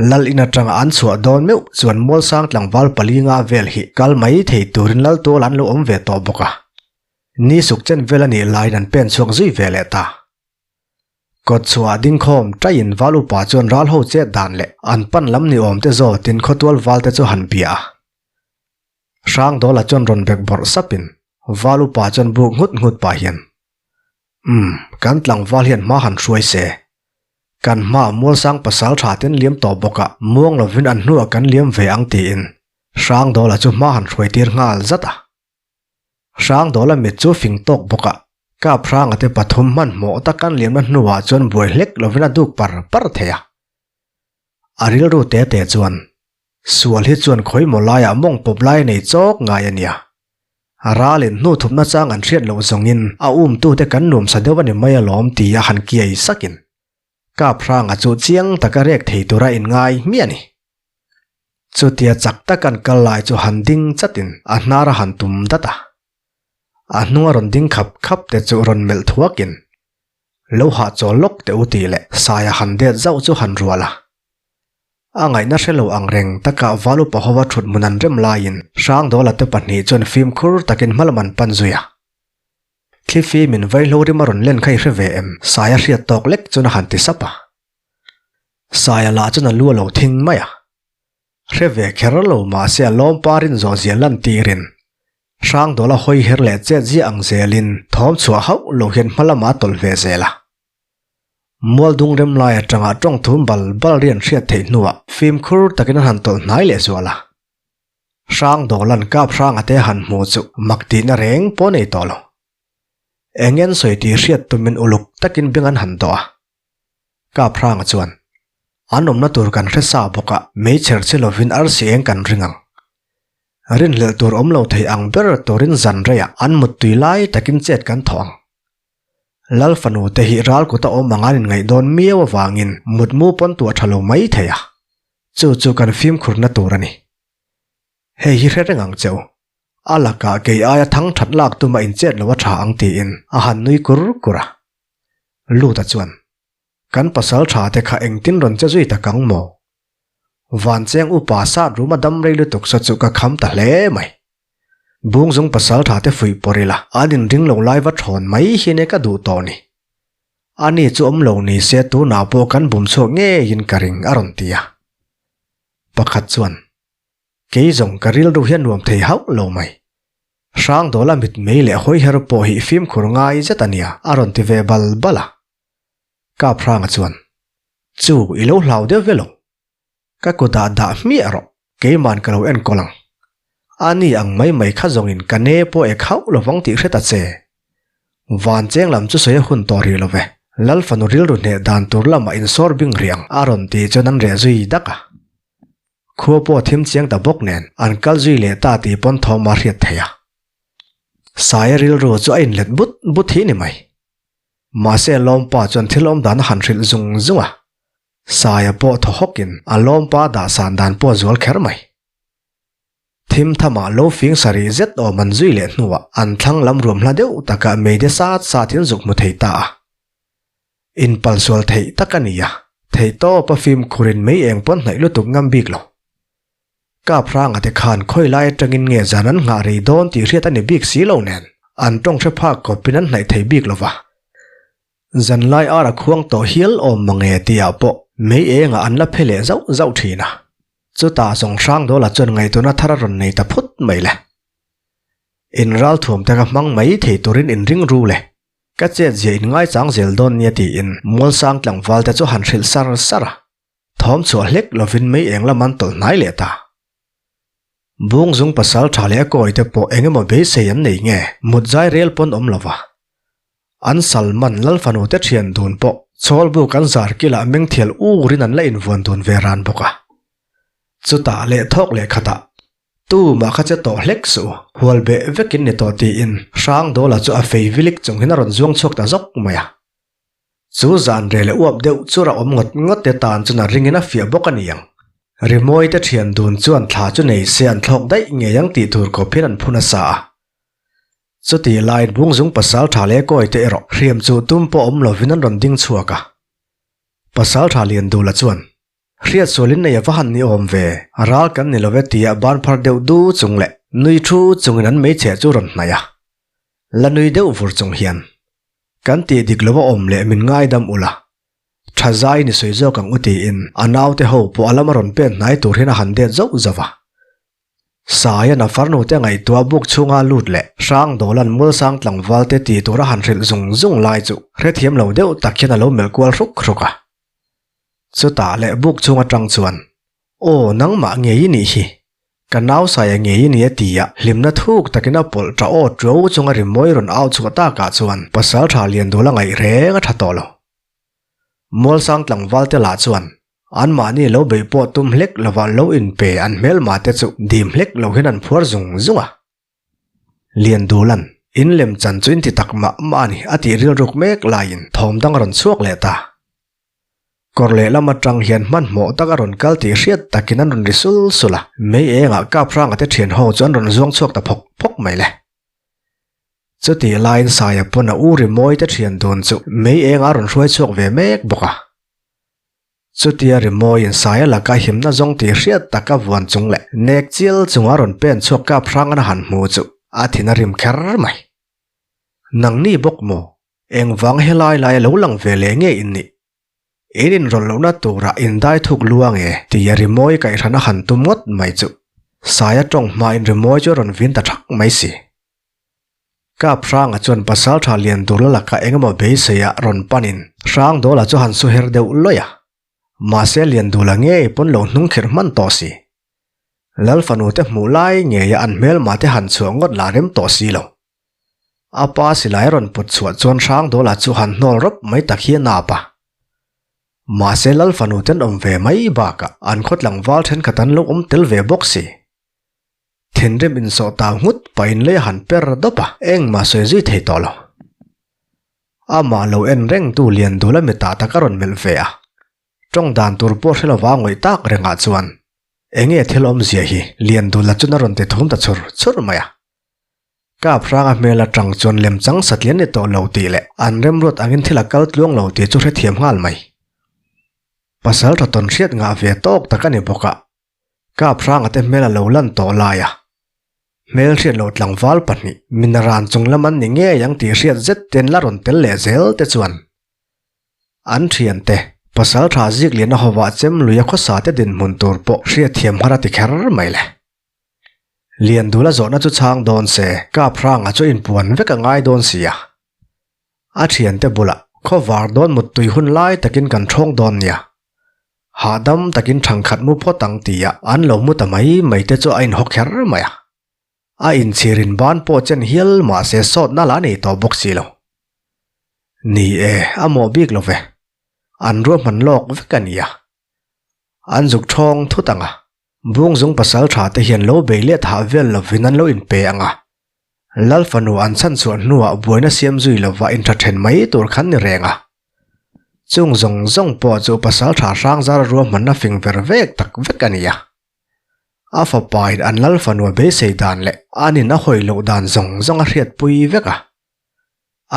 Lal in atanga an chhuah dawn meuh chuan Mualsang tlangval palinga vel hi kal mai thei turin Lal tual an lo awm ve tawh bawk a. Ni suk chen vel a nih laiin an pen chhuak zui ve leh ta. Kawt chhuah dingkhawm taiin val upa chuan ral ho chet dan leh an pan lam ni awm te zawtin khawtual val te chu han bia a. Hrangdawla chuan rawn bek bawrh sapin val upa chuan buk nghut nghut pah hian, Umm, kan tlangval hian hma han hruai se. Kan hmaah Mualsang pasal tha ten liam tawh bawk a, muang lovin an hnuah kan liam ve ang tiin Hrangdawla chu hma han hruai tir nghal zat a. Hrangdawla mit chu fing tawk bawk a, Kap Hranga te pathum hmanhmawh tak an liamna hnuah chuan buai hlek lovin a duk par par thei a. A rilru te te chuan, Sual hi chuan khawimaw laiah mawng pawp lai nei chawk ngai a nia. Ralin hnu thupna chang an hriat loh zawngin a umtute kan nuamsa deuh a ni mai alawm tia han kiai sakin Kap Hranga chu chiang taka rek thei tura inngai hmiah a ni. Chutia chak tak an kal lai chu han ding chatin a hnar a han tum dat a. A hnunga rawn ding khap khap te chu rawn melh thuakin, Lo hahchawl lawk teh u tih leh saia han det zauh chu han rual a. A ngaihna hre lo ang reng taka val upa hova thut hmun an rem laiin Hrangdawla te pahnih chuan fimkhur takin hmalam an pan zui a. Thlifi min vaihlo rim a rawn len kha i hre ve em? Saia hriat tawk lek chuan a han ti sap a. Saia lah chuan a lu a lo thing mai a. Hre ve kher lo mahse a lawmpa rin zawh zia lan tirin Hrangdawla hawi her leh chet ziah ang zelin thawm chhuah hauh lo hian hma lamah a tawlh ve zel a. Mualdung rem lai atanga tawng thum bal bal rian hriat theih hnuah fimkhur takin an han tawlh hnai leh zual a. Hrangdawla'n kap hranga te han hmu chu mak tihna reng pawh nei tawh lo. Eng en sawi tih hriat tumin uluk takin beng an han dawh a. Kap hranga chuan, An awmna tur kan hre sa bawk a, meichher che lovin arsi eng kan ring ang. Rinhlelh tur awm lo thei ang ber turin zan reiah an muttui lai takin chet kan thawh ang. Lal fanu te hi ral kuta awm ang an inngaih dawn miau avangin mutmu pawn tuah tha lo mai thei a, chu chu kan fimkhurna tur a ni. Hei hi hre reng ang che u. A lakah kei aia thang that lak tuma inchet lo a tha ang tiin a han nui kur kur a. Luta chuan, Kan pasal tha te kha engtin rawn che zui tak ang maw? Vancheng upa sat rum a dam rei lutuk saw chu ka kham ta hle mai. Bungzung pasal tha te fuih pawr ila an inring lo lai va thawn mai hi nia ka duh tawh ni. Ani chu awm lo ni se tunah pawh kan bum chhuak ngeiin ka ring a rawn ti a. Pakhat chuan, Kei zawng ka rilru hian nuam thei hauh lo mai. Hrangdawla mitmei leh hawiher pawh hi fimkhur ngai zet a nia a rawn ti ve bal bal a. Kap Hranga chuan, Chu i lo hlau deuh ve lo. Ka kutah dah hmiah rawh, keiman ka lo enkawl ang. A ni ang mai mai kha zawngin ka ne pawh ek hauh lovang tih hre ta che. Van cheng lam chu sawi a hun tawh rih lo ve. Lal fanu rilru hneh dan tur lamah insawr bing rih ang a rawn tih chuan an reh zui dak a. Khua pawh a thim chiang ta bawk nen an kal zui leh ta tih pawn thawm a hriat theih a. Saia rilru chu a inlet but but hi ni mai. Mahse Lawmpa chuan thil awm dan a han hrilh zung zung a. Saia pawh thaw hawkin a Lawmpa dah san dan pawh a zual kher mai. Thim thamah lo fing sarih zet awm an zui leh hnuah an thlang lam ruam hla deuh takah meide sat sat in zuk hmu thei ta a. Inpalsual theih tak a ni a, theihtawp a fimkhurin mei eng pawn hnaih lutuk ngam bik lo. Kap hranga te khan khawi lai atangin nge zan an nghah rei dawn tih hriat a ni bik si lo nen, an tawng hre phak kawpin an hnaih thei bik lo va. Zanlai ar a khuang tawh hial awm mange tihah pawh mei engah an la phe leh zauh zauh thin a. Chutah zawng Hrangdawla chuan ngaihtuahna thar a rawn nei ta phut mai le. Inralthuam te ka hmang mai thei turin inring ru le. Ka chet zia in ngaichang zel dawn nia tiin Mualsang tlangval te chu han hrilh sar sar a. Thawm chhuah hlek lovin mei eng lam an tawlh hnai leh ta. Bungzung pasal tha leh a kawi te pawh eng emaw beisei an nei nge mut zai rel pawn awm lova. An Salman Lalfanu te thian dun pawh chhawlbuk an zar kilah mengthial urin an la invuan dun ve ran bawk a. Chutah leh thawk leh khatah Tumah kha che tawh hlek suh, hual beh vekin ni tawh tiin Hrangdawla chu a fei vilik chung hian a rawn zuang chhuak ta zawk mai a. Chu zan reh leh uap deuh chur a awm ngawt ngawt te tan chuan a ringin a fiah bawk a ni ang. Rimawi te thian dun chuan thla chu nei se an thlawk daih ngei ang tih tur kawp hian an phu nasa a. Chutih laiin Bungzung pasal tha leh kawi te erawh hriam chuh tum pawh awm lovin an rawn ding chhuak a. Pasal tha Liandula chuan Hriat sualin nei a va han ni awm ve, ral kan ni lo e tia ban phar deuh du chung leh nui thu chungin an hmeichhe chu rawn hnaih a. La nui deuh vur chung hian, Kan tih dik lo a awm leh min ngaidam ula, tha zai ni sawi zawk ang u tiin a naute ho pawh a lama rawn pen hnai tur hian a han det zauh zauh a. Saian a farnute ngaihtuah buk chhunga lut leh Hrangdawlan Mualsang tlangvalte tih tur a han hrilh zung zung lai chu hrethiam lo deuh tak hian a lo melh kual hruk hruk a. Chutah leh buk chhung atang chuan, Aw, nangmah ngei i nih hi. Ka nau Saia ngei i ni a ti a, hlimna thuk takin a pawlh ta aw ṭuau chunga rimawi rawn au chhuah takah chuan Pasalṭha Liandula ngaih reng a ṭha tawh lo. Mualsang tlangvalte lah chuan anmahni lo beih pawh tum hlek lovah lo inpe an hmelma te chu dim hlek lo hian an phuar zung zung a. Liandulan, in lem chan chu in ti tak mah mah a ni a tih rilruk mek laiin thawm dang a rawn chhuak leh ta. Kawr lehlam atang hian hmanhmawh tak a rawn kal tih hriat takin an rawn ri sul sul a, mei engah Kapranga te thian ho chu an rawn zuang chhuak ta phawk phawk mai le. Chutih laiin Saia pawn a u rimawi te thian dun chu mei engah a rawn hruai chhuak ve mek bawk a. Chutia rimawiin Saia laka himna zawng tih hriat taka vuan chung leh nek chial chunga rawn pen chhuak Kaphrangana han hmu chu a thin a rim kher mai. Nangni bawk maw? Engvang helai laia lo lang ve leh nge in nih? In inrawlh lohna turah in dai thuk luang e tia rimawi kaihhran a han tum ngawt mai chu Saia tawng hmain rimawi chu a rawn vin ta thak mai si. Kap Hranga chuan Pasaltha Liandula laka engemaw beiseia rawn panin Hrangdawla chu han su her deuh lawih a. Mahse Liandula ngei pawn lo hnung khirh hman tawh si. Lal fanute hmuh lai ngeia an hmelmate han chhuah ngawt lah rem tawh si lo. A pa silai a rawn put chhuah chuan Hrangdawla chu han hnawl rawp mai tak hi a nap a. Mahse Lal fanu ten awm ve mai bakah an khaw tlangval thenkhat an lo awm tel ve bawk si. Thinrim insawh tau nghut pahin lei a han per dawp a, engmah sawi zui thei tawh lo. Amah lo en rengtu Liandula mitah tak a rawn melh ve a. Tawng dan tur pawh hre lova ngawih tak rengah chuan enge thil awmzia hi Liandula chuan a rawn ti thum ta chur chur mai a. Kap hranga hmel atang chuan lemchang satlian ni tawh lo tih leh an remruat angin thil a kal tluang lo tih chu hrethiam nghal mai. Pasal tha tawn hriat ngah ve tawk tak a ni bawk a, Kap hranga te hmel a lo lan tawh lai a, hmel hriat loh tlangval pahnih minaran chung lam an ni ngei ang tih hriat zet ten la rawn tel leh zel te chuan an thiante pasal tha zik lian a hovah chem lui a khawsa te dinhmun tur pawh hriatthiam har a ti kher mai le. Liandula zawhna chu chhang dawn se, Kap Hranga chu inpuan vek a ngai dawn si a. A thiante bulah khawvar dawn muttui hun lai takin kan thawng dawn nia. Hahdam takin thangkhat mu phawt ang tia an lo mu ta mai mai te chu a inhaw kher mai a. A inchhirin ban pawh chen hial mahse sawtna la nei tawh bawk si lo. Ni e, a mawh bik lo ve. An ruahman lawk vek a nia. An zuk thawng thut ang a. Bungzung pasal tha te hian lo bei let hah vel lovin an lo inpe ang a, Lal fanu an chhan chhuah hnuah buaina siam zui lova intha then mai tur khan ni reng a. Chung zawng zawng pawh chu pasal tha hrang zara ruahmanna fing ver vek tak vek a ni a. A fapain an Lal fanu a beisei dan leh an in a hawi loh dan zawng zawng a hriatpui vek a.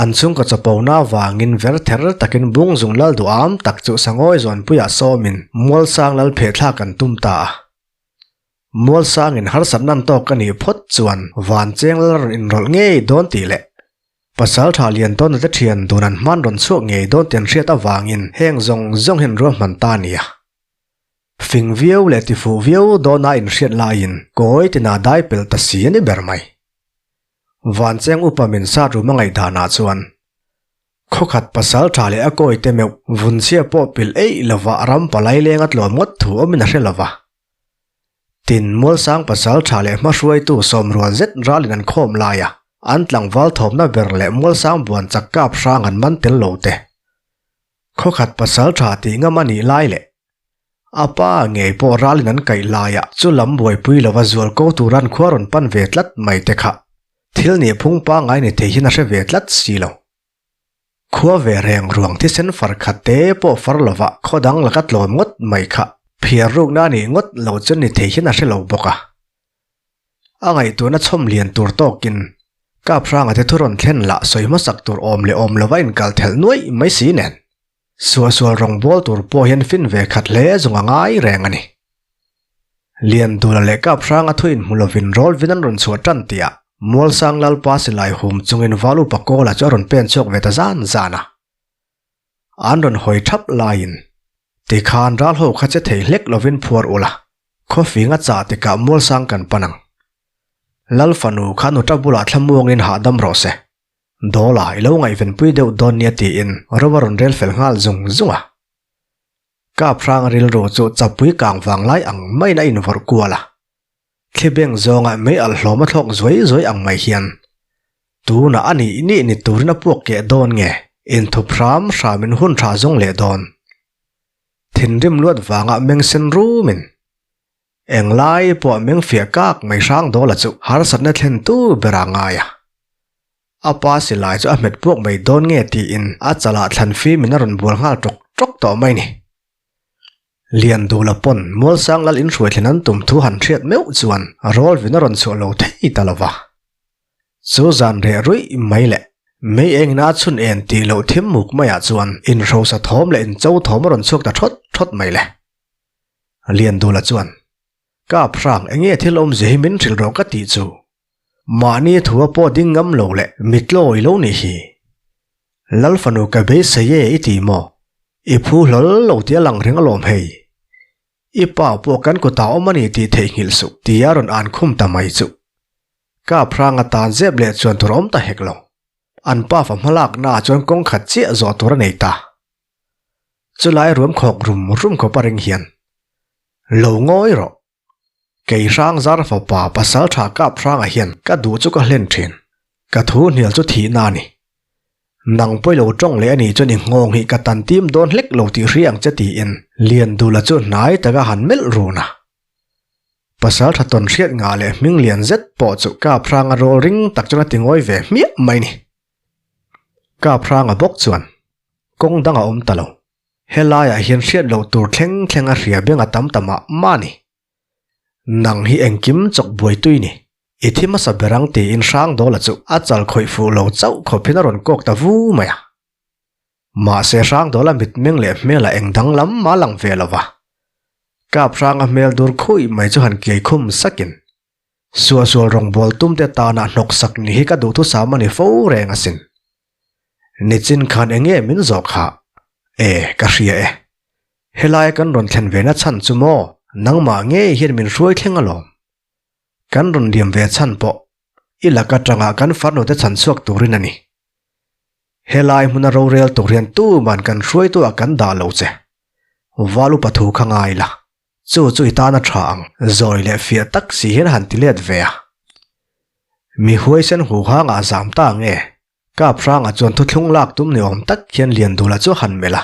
An chhungkaw chawpona avangin ver ther takin Bungzung lal duham tak chu Sangawi zawnpuiah sawmin Mualsang lal phehthlak an tum ta a. Mualsangin harsatna an tawk a nih phawt chuan Vancheng lal rawn inrawlh ngei dawn tih leh Pasaltha Liantawna te thian dun an hman rawn chhuak ngei dawn tih an hriat avangin heng zawng zawng hi an ruahman ta a ni a. Fing viau leh tifuh viau dawna inhriat laiin kawi tina dai pel ta si a ni ber mai. Vancheng upa min sat rum a ngaihdanah chuan. Khawkhat pasal tha leh a kawi te meuh vunchhia pawh pilh eih lova ram palai leng a tlawm ngawt thu awmin a hre lova. Tin, Mualsang pasal tha leh hmahruaitu sawmrual zet ralin an khawm lai a, an tlangval thawmna ber leh Mualsang buan chak kap hrang an man tel lo te. Khawkhat pasal tha tih ngam a nih lai leh a pa ngei pawh ralin an kaih laiah chu lam buaipui lova zual ko tura an khua rawn pan ve tlat mai te kha thil nih phung pangngai ni thei hian a hre ve tlat si lo. Khua ve reng ruang thisen far khat te pawh far lova khaw dang laka tlawm ngawt mai kha phiar rukna nih ngawt lo chu ni thei hian a hre lo bawk a. A ngaihtuahna chhawm lian tur tawkin Kap Hranga te thu rawn thlen lah sawi hmasak tur awm leh awm lova inkal thelh nuaih mai si nen. Suahsual rawngbâwl tur pawh hian fin ve khat hle zawng a ngai reng a ni. Liandula leh Kap Hranga thu inhmu lovin Rawlvin an rawn chhuah tan tihah Mualsang Lalpa silai hum chungin Val Upa Kawla chu a rawn pen chhuak ve ta zan zan a. An rawn hawi thap laiin tikhan ral ho kha che thei hlek lovin phuar ula, khawfing a chah tikah Mualsang kan pan ang. Lal fanu kha nuta bulah thlamuangin hahdam rawh se. Dawla, i lo ngaihvenpui deuh dawn nia tiin ro a rawn rel fel nghal zung zung a. Kap hrang rilru chu chapui kang vang lai ang maiin a invawrh kual a. Thlibeng zawnga mei alh hlawm a thlawk zuai zuai ang mai hian tunah a nih nih ni turin a puak keh dawn nge inthup hram hramin hun tha zawng leh dawn. Thinrim luat vanga meng sen rumin Englai pawh meng fiah kak mai hrang dawla chu harsatna thlen tu ber a ngai a. A pa silai chu a hmet puak mai dawn nge tiin a chalah thlan fimin a rawn bual nghal ṭawk ṭawk tawh mai ni. Liandula pawn Mualsang lal inhruai thlen an tum thu han hriat meuh chuan Rawlvin a rawn chhuah lo thei ta lo va. Chu zan reh ruih mai leh mei engin a chhun en tih loh thim muk maiah chuan inhrosa thawm leh incho thawm a rawn chhuak ta ṭhawt ṭhawt mai le. Liandula chuan, Kap hrang enge thil awmzia hi min hrilh rawh ka tih chu. Mahni thua pawh ding ngam lo leh mitlawi lo nih hi. Lal fanu ka beisei e i ti maw? I phu hlawl lo tih a lang reng alawm hei. I pa pawh kan kutah awm a ni tih theihnghilh suh tia rawn an khum ta mai chu. Kap hrang atan zep leh chuan tur awm ta hek lo. An pa fa hmalaknaah chuan kawng khat chiah zawh tur a nei ta. Chulai ruam khawk rum rum khawp a ring hian, Lo ngawi rawh. Kei hrang zar fapa pasal tha kap hrangah hian ka duh chu ka hlen thin. Ka thu hnial chu thihna a ni. Nang pawi lo tawng leh a nih chuan i nghawng hi ka tan tim dawn hlek lo tih hria ang che tiin Liandula chu hnai taka han melh run a. Pasal tha tawn hriat ngah leh hming lian zet pawh chu kap hranga rawl ring tak chuan a ti ngawi ve hmiah mai ni. Kap hranga bawk chuan Kawng dang a awm ta lo. Helaiah hian hriat loh tur thleng thleng a hria beng a tam ta mah mah a ni. Nang hi engkim chawk buai tui ni. I thi hmasa ber ang tiin Hrangdawla chu a chal khawih fuh lo chauh khawp hian a rawn kawk ta vu mai a. Mahse Hrangdawla mitmeng leh hmelah eng danglam mah a lang ve lo va. Kap Hranga hmel dur khuih mai chu han kiai khum sakin Suahsual rawngbâwl tumte tâna hnawksak ni hi ka duhthusam a ni fo reng asin. Nichin khan eng nge min zawh kha? E, ka hria e. Helaia kan rawn thlen ve na chhan chu maw, nangmah ngei hian min hruai thleng alawm. Kan rawn liam ve chhan pawh i lak aṭanga kan farnute chhan chhuak turin a ni. Helai hmuna rorel tur hian tuman kan hruaituah kan dah lo che. Val upa thu kha ngai la. Chu chu i tan a tha ang, zawi leh fiah tak si hian a han ti let ve a. Mi huaisen huhangah a zam ta nge? Kap hrangah chuan thuthlung lak tum ni awm tak hian Liandula chu a han melh a.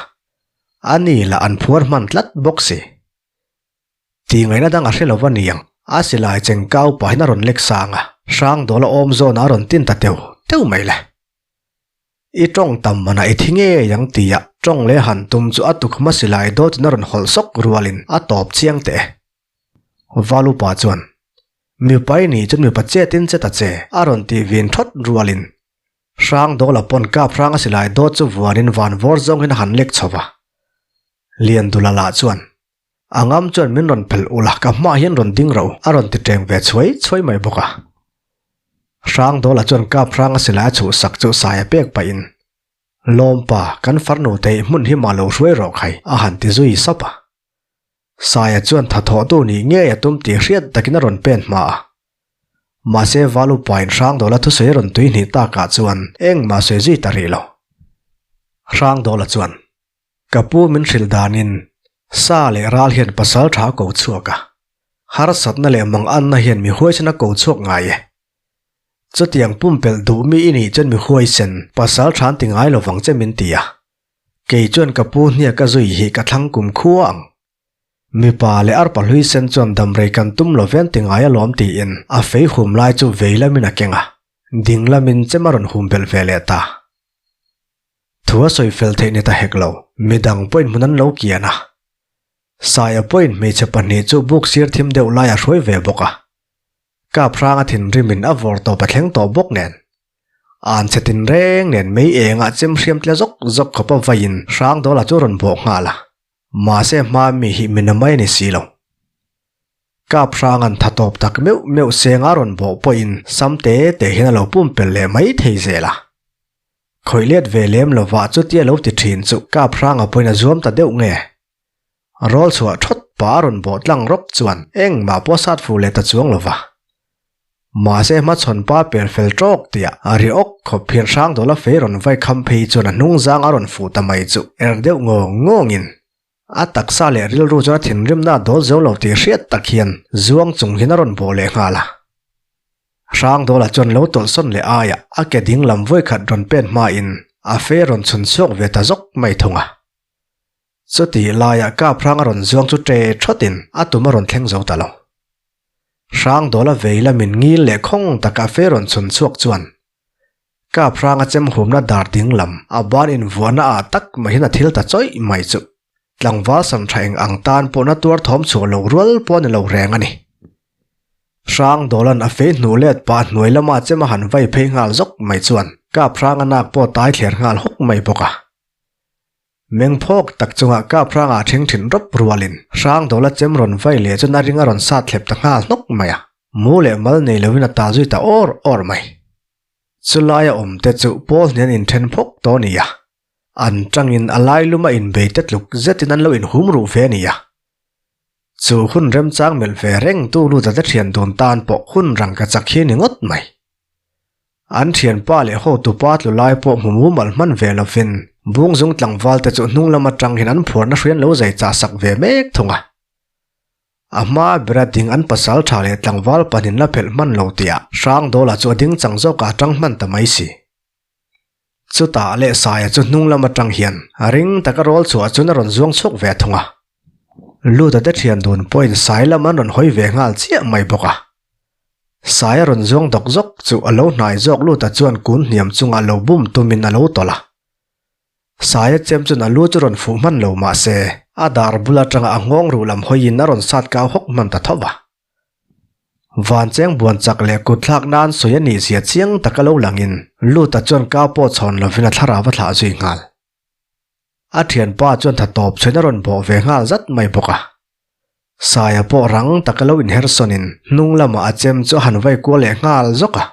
A ni lah an phuar hman tlat bawk si. Tih ngaihna dang a hre lo va niang, a silai cheng kau pahin a rawn lek sang a, Hrangdawla awm zawnah a rawn tin ta teu teu mai le. I tawng tam manah i thi ngei ang tia tawng leh han tum chu a tuk hma silai dawtin a rawn hawlh sawk rualin a tawp chiang teh e. Valupa chuan, Mipa i nih chuan mipa chetin che ta che a rawn tih vin thawt rualin Hrang Dawla pawn kap hranga silai dawt chu vuanin van vawr zawngin a han lek chho va. Liandula lah chuan, A ngam chuan min rawn phelh ulh a, ka hmaah hian rawn ding ro, a rawn ti teng ve chhuai chhuai mai bawk a. Hrangdawla chuan kap hranga silai a chhuhsak chu saia pek pahin, Lawmpa, kan farnu te hmun hi mah lo hruai rawh khai, a han ti zui sap a. Saia chuan thathawhtu nih ngei a tum tih hriat takin a rawn pen hma a. Mahse Valupain Hrangdawla thusawi a rawn tui hnih takah chuan engmah sawi zui ta rih lo. Hrangdawla chuan, Ka pu min hrilh danin sa leh ral hian pasal tha ko chhuak a, harsatna leh manganna hian mi huaisen a ko chhuak ngai e. Chutiang pumpelh duh mi i nih chuan mi huaisen pasal tha an ti ngai lo vang che min ti a. Kei chuan ka pu hniak a zui hi ka thlang kum khua ang. Mipa leh arpa hlui sen chuan damrei kan tum lo ven ti ngai alawm tiin a fei hum lai chu vei lamin a keng a, ding lamin chem a rawn hum belh ve leh ta. Thu a sawi fel theih ni ta hek lo, midang pawhin hmun an lo kian a. Saia pawhin hmeichhe pahnih chu buk sir thim deuh lai a hruai ve bawk a. Kap hranga thinrimin a vawr tawp a thleng tawh bawk nen. An chhe tin reng nen mei engah chem hriam tle zawk zawk khawp a vaiin Hrangdawla chu a rawn bawh nghal a. Mahse hma mi hi min a mai a ni si lo. Kap hranga'n tha tawp tak meuh meuh senga rawn bawh pawhin sam te te hian a lo pumpelh leh mai thei zel a. Khawih let ve lem lovah chutia lo ti thin chu Kap hranga pawhin a zuam ta deuh nge? Rawl chhuah thawt pa a rawn bawh tlang rawp chuan engmah pawh sat fuh leh ta chuang lova. Mahse hmachhawn pa per fel tawk tia a ri awk khawp hian Hrangdawla fei rawn vai kham phei chuan a hnung zang a rawn fuh ta mai chu er deuh ngawng ngawngin a taksa leh rilru chuan a thinrimna a dawl zo lo tih hriat tak hian zuang chung hian a rawn bawh leh nghal a. Hrangdawla chuan lo tawlhsawn leh aiah a ke ding lam vawikhat rawn pen hmain a fei rawn chhun chhuak ve ta zawk mai thung a. Chutih laiah kap hrang a rawn zuang chu ṭe ṭhawtin a tum a rawn thleng zo ta lo. Hrangdawla vei lamin ngil leh khawng taka fe rawn chhun chhuak chuan kap hranga chem humna dar ding lam a ban invuahna ah tak mahin a thil ta chawih mai chu tlangval sam tha eng ang tan pawhna tuar thawm chhuah lo rual pawh a ni lo reng a ni. Hrangdawla'n a fei hnuh let pah hnuai lama chem a han vai phei nghal zawk mai chuan kap hranga nak pawh tai thler nghal hawk mai bawk a. Meng phawk tak chungah kap hrangah thing thin rawp rualin Hrangdawla chem rawn vai leh chuan a ring a rawn sat thlep ta nghal hnawk mai a, mu leh mal nei loin a ta zui ta awr awr mai. Chulaia awm te chu pawl hnian inthen phawk tawh a ni a, an tangin a lai luma inbei te tluk zetin an lo inhum ruh ve a ni a. Chu hun remchang melh ve reng tu lut a te thian dun tan pawh hun rangka chak hi a ni ngawt mai. An thianpa leh hotupa tlu lai pawh hmu mumal hman ve lovin Bungzung tlangval te chu hnung lam atang hian an phuarna hrian lo zai chah sak ve mek thung a. A hma bera ding an pasal tha leh tlangval pahnin la phelh hman lo tihah Hrangdawla chu a ding chang zawkah a tang hman ta mai si. Chutah leh Saia chu hnung lam atang hian a ring taka rawl chhuah chuan a rawn zuang chhuak ve thung a. Luta te thian dun pawhin Sai lam an rawn hawi ve nghal chiah mai bawk a. Saia rawn zuang dawk zawk chu a lo hnai zawk Luta chuan kun hniam chungah lo bum tumin a lo tawlh a. Saia chem chuan a lu chu rawn fuh hman lo mah se a dar bul atanga a nghawng ruh lam hawiin a rawn sat kau hawk hman ta tho va. Van cheng buan chak leh kut thlak nan sawi a nih zia chiang taka lo langin Luta chuan kau pawh chhawn lovin a thlarau a thlah zui nghal. A thianpa chuan tha tawp chhuin a rawn bawh ve nghal zat mai bawk a. Saia pawh rang taka lo inher sawnin hnung lamah a chem chu a han vai kual leh nghal zawk a.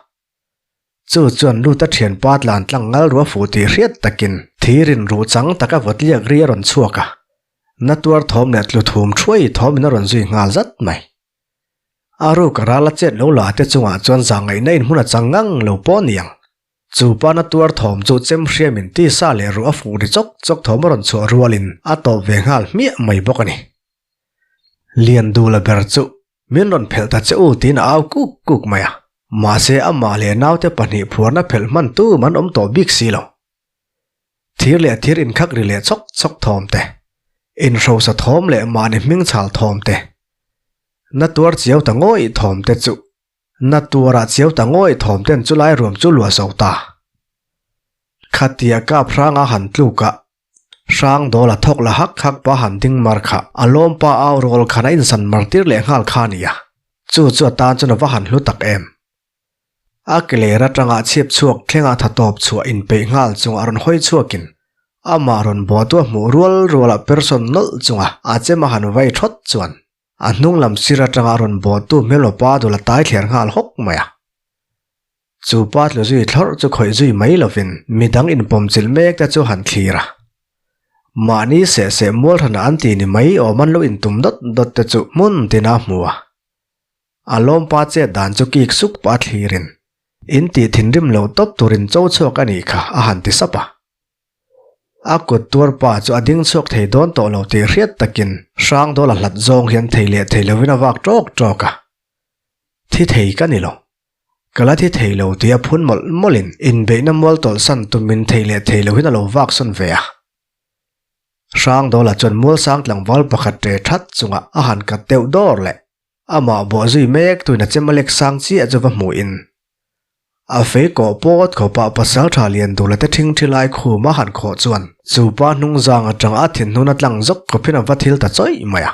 Chu chuan Luta thianpa tlan tlang ngal ruah fuh tih hriat takin thirin ruh chang taka vawtliak ri a rawn chhuak a. Na tuar thawm leh tlu thum thuai thawmin a rawn zui nghal zat mai. A ruk a ral a chet lo la te chungah chuan zahngaihna in hmun a chang ngang lo pawh a ni ang. Chu pa na tuar thawm chu chem hriamin tisa leh ruh a fuh ri chawk chawk thawm a rawn chhuah rualin a tawp ve nghal hmiah mai bawk a ni. Liandula ber chu min rawn phelh ta che u tiin a au kuk kuk mai a. Mahse amah leh naute pahnih phuarna phelh hman tum an awm tawh bik si lo. Thir leh thir inkhak ri leh chawk chawk thawm te, inhrosa thawm leh mahni hming chhal thawm te, na tuar chiau ta ngawih thawm te chu na tuarah chiau ta ngawih thawm ten chu lai ruam chu luah zo ta. Khatia kap hranga han tluk a, hrang dawl a thawk la hak hak pa han ding mar kha a lawm pa au rawl khan a insan mar tir leh nghal kha a ni a, chu chu a tan chuan a va han hlu tak em. A ke ler atanga chhip chhuak thlengah tha tawp chhuah inpeih nghal chunga rawn hawi chhuakin amah rawn buatu a hmuh rual rualah person nawlh chunga a chem a han vai thawt chuan a hnung lam sir atanga rawn buatu hmelma pa dul a tai thler nghal hawk mai a. Chu pa tlu zui thlawrh chu khawih zui mai lovin midang inpawmchilh mek te chu han thlir a. Mahni seh seh mual hranah an ti ni mai awm an lo intum dawt dawt te chu hmun tina hmu a. A lawmpa chet dan chu kik suk pah thlirin, In tih thinrim lo tawp turin cho chhuak a nih kha, a han ti sap a. A kut tuar pa chu a ding chhuak thei dawn tawh lo tih hriat takin Hrangdawla hlat zawng hian thei leh thei lovin a vak ṭawk ṭawk a. Thi thei ka ni lo. Ka la thi thei lo tih a phun mawlh mawlhin inbeihna mual tawlhsan tumin thei leh thei lohin a lo vak sawn ve a. Hrangdawla chuan mualsang tlangval pakhat ṭe ṭhat chungah a han kat deuh dawr leh Amah bawh zui mek tuin a chem a lek sang chiah chu va hmuhin a fei kawh pawt khawpah pasal tha lian dula te ṭhing ṭhi lai khum a han khawh chuan chu pa hnung zang aṭang a thinhnun a tlang zawk khawpin a va thil ta chawih mai a.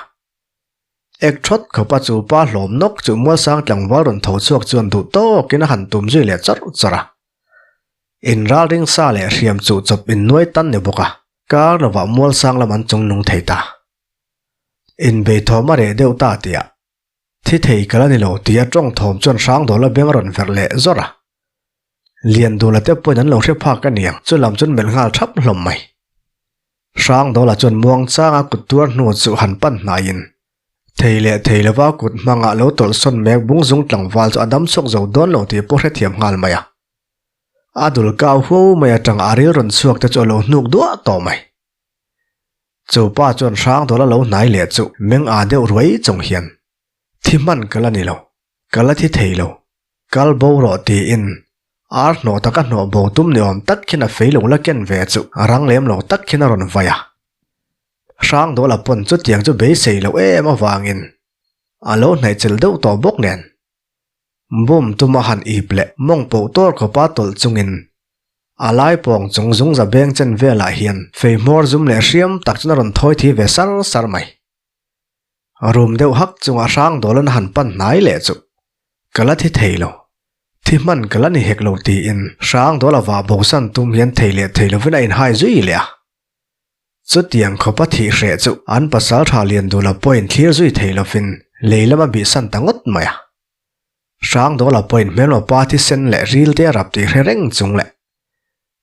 Ek ṭhawt khawpa chu pa hlawm nawk chu mualsang tlangval rawn tho chhuak chuan duh tawkin a han tum zui leh chawrh chawrh a. Inralring sa leh hriam chuh chawp innuai tan ni bawk a, kar lovah mualsang lam an chung nung thei ta. Inbei thawm a reh deuh ta tih ah thi thei ka la ni lo tih a tawng thawm chuan Hrangdawla beng a rawn verh leh zawrh a. Liandula te pawhin an lo hre phak a niang chu lam chuan melh nghal thap hlawm mai. Hrangdawla chuan muang changa kut tuar hnu chu han pan hnaiin thei leh thei lova kut hmangah lo tawlh sawn mek bungzung tlangval chu a dam chhuak zo dawn lo tih pawh hrethiam nghal mai a. A dul kau huau mai atang a ril rawn chhuak te chu a lo hnuk duah tawh mai. Chu pa chuan Hrangdawla lo hnai leh chu meng aa deuh ruai chung hian, Thi hman ka la ni lo, ka la thi thei lo, kal bo rawh tiin ar hnawh taka hnawh bo tum ni awm tak khian a fei lo la ken ve chu a rang lem lo tak khian a rawn vai a. Hrangdawla pawn chutiang chu beisei loh em avangin a lo hnaihchilh deuh tawh bawk nen Bum tuma han ip leh mawng poh tawr khawpa tawlh chungin a lai pawng chung zung za beng chen velah hian fei hmawr zum leh hriam tak chuan a rawn thawi thi ve sar sar mai. Rum deuh hak chunga hrang dawlan a han pan hnai leh chu ka la thi thei lo, thi hman ka la ni hek lo tiin hrang dawla vah bosan tum hian thei leh thei lovin a inhai zui leh a. Chutiang khawpa thih hreh chu an pasal tha lian dula pawhin thlir zui thei lovin lei lama bihsan ta ngawt mai a. Hrangdawla pawhin hmelma pa thisen leh ril te a rap tih hre reng chung leh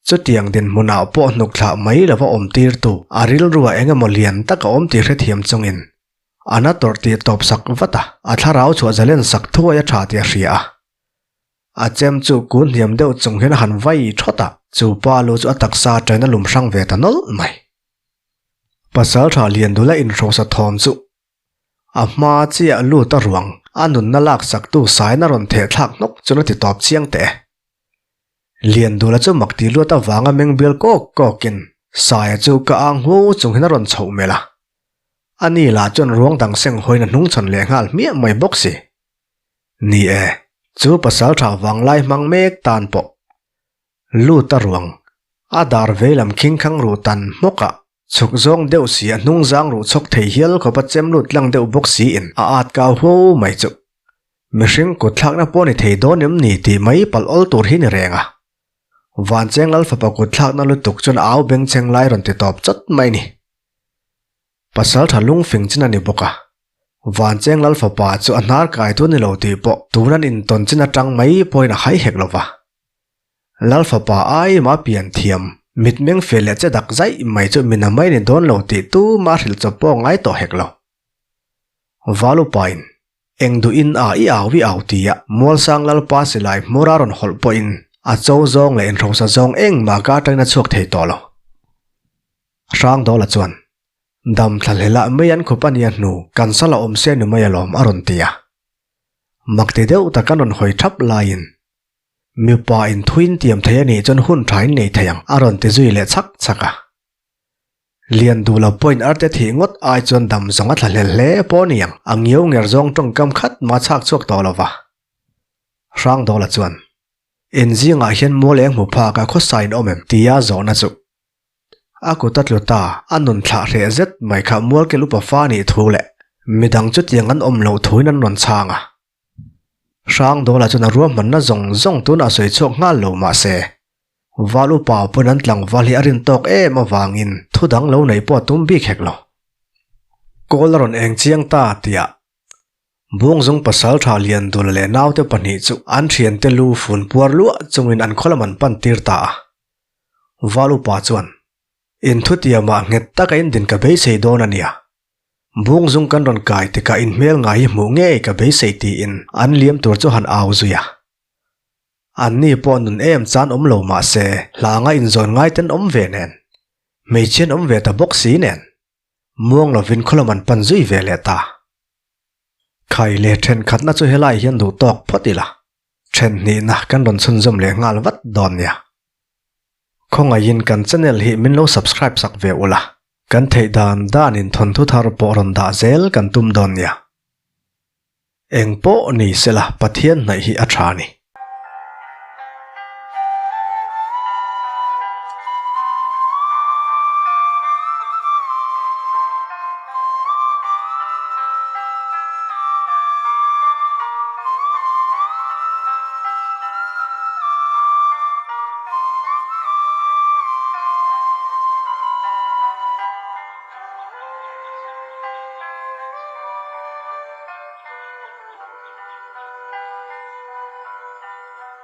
chutiang dinhmunah pawh hnuk thlah mai lova awm tirtu a rilrua eng emaw lian tak a awm tih hrethiam chungin a na tawrh tih tawp sak vat a, a thlarau chhuah zalen sak thuai a tha tih a hria a. A chem chu kun hniam deuh chung hian a han vai thawt a, chu pa lu chu a taksa aṭangin a lum hrang ve ta nawlh mai. Pasalṭha Liandula inhrosa thawm chu a hma chiah lut a ruang a nunna laksaktu sain a rawn theh thlak hnawk chuan a ti tawp chiang teh e. Liandula chu mak ti luat avanga meng bial kawk kawkin Saia chu ka ang huau chung hian a rawn chhoh melh a. Ani lah chuan ruang dang seng hawiin a hnungchhawn leh nghal hmiah mai bawk si. Ni e, chu pasal tha vanglai hmang mek tan pawh lut a ruang a dar veilam khingkhang ruh tan hmawkah Chhuk zawng deuh si a hnung zang ruh chhawk thei hial khawp a chem lut tlang deuh bawk si in a at kau huau mai chu. Mihring kut thlakna pawh ni thei dawn em ni tih mai palh awl tur hi ni reng a. Vancheng Lal fapa kut thlakna lutuk chuan a au bengchheng lai rawn ti tawp chawt mai ni. Pasal tha lungfing chin a ni bawk a. Vancheng Lal fapa chu a hnar kai tu ni lo tih pawh tun an intawn chin atang mai pawhin a hai hek lo va. Lal fapa aima pian thiam, mitmeng fel leh che dak zaih mai chu mina mai ni dawn lo tih tuma hrilh chawp pawh ngai tawh hek lo. Valupain, Eng duhin a i au i au tia Mualsang Lalpa silai hmawr a rawn hawlh pawhin a cho zawng leh inhrosa zawng engmah ka atangin a chhuak thei tawh lo. Hrangdawla chuan, Dam thla hlelah mai an khup a nia hnu kan sal a awm se ni mai alawm a rawn ti a. Makti deuh tak an rawn hawi thap laiin Mipa in thuin tiam thei a nih chuan hun tha in nei thei ang a rawn ti zui leh chhak chhak a. Lian duh lo pawhin arte thih ngawt ai chuan dam zawng a thla hlel hle pawh a ni ang, a ngiau nger zawng tawngkam khat mah chhak chhuak tawh lo va. Hrangdawla chuan, In zingah hian mual eng hmu phak a khawsa in awm em? tia zawhna chu a kut a tlu ta, a nun thlah hreh zet mai kha mualkel upa fa nih thu leh midang chutiang an awm loh thuin an rawn chhang a. Hrangdawla chuan a ruahmanna zawng zawng tunah sawi chhuak nghal lo mah se, Val upa pawn an tlangval hi a rin tawk em avangin thu dang lo neih pawh a tum bik hek lo. Kawl a rawn eng chiang ta tiah Bungzung pasal tha Liandula leh naute pahnih chu an thiante lu fun puar luah chungin an khaw lam an pan tir ta a. Val upa chuan, Inthutiamah nghet taka indin ka beisei dawn a nia. Bungzung kan rawn kai tikah inhmel ngai hi hmuh ngei ka beisei tiin an liam tur chu han au zui a. Anni pawh nun em chan awm lo mah se hlanga inzawn ngai ten awm ve nen. Hmeichhia an awm ve ta bawk si nen, muang lovin khawlam an pan zui ve leh ta. Khai leh thenkhatna chu helai hian duh tawk phawt ila, then hnihna kan rawn chhunzawm leh nghal vat dawn nia. Khawngaihin kan channel hi min lo subscribe sak ve ula, kan theih dan danin thawnthu thar pawh rawn dah zel kan tum dawn nia. Eng pawh ni sela Pathian hnaih hi a tha a ni.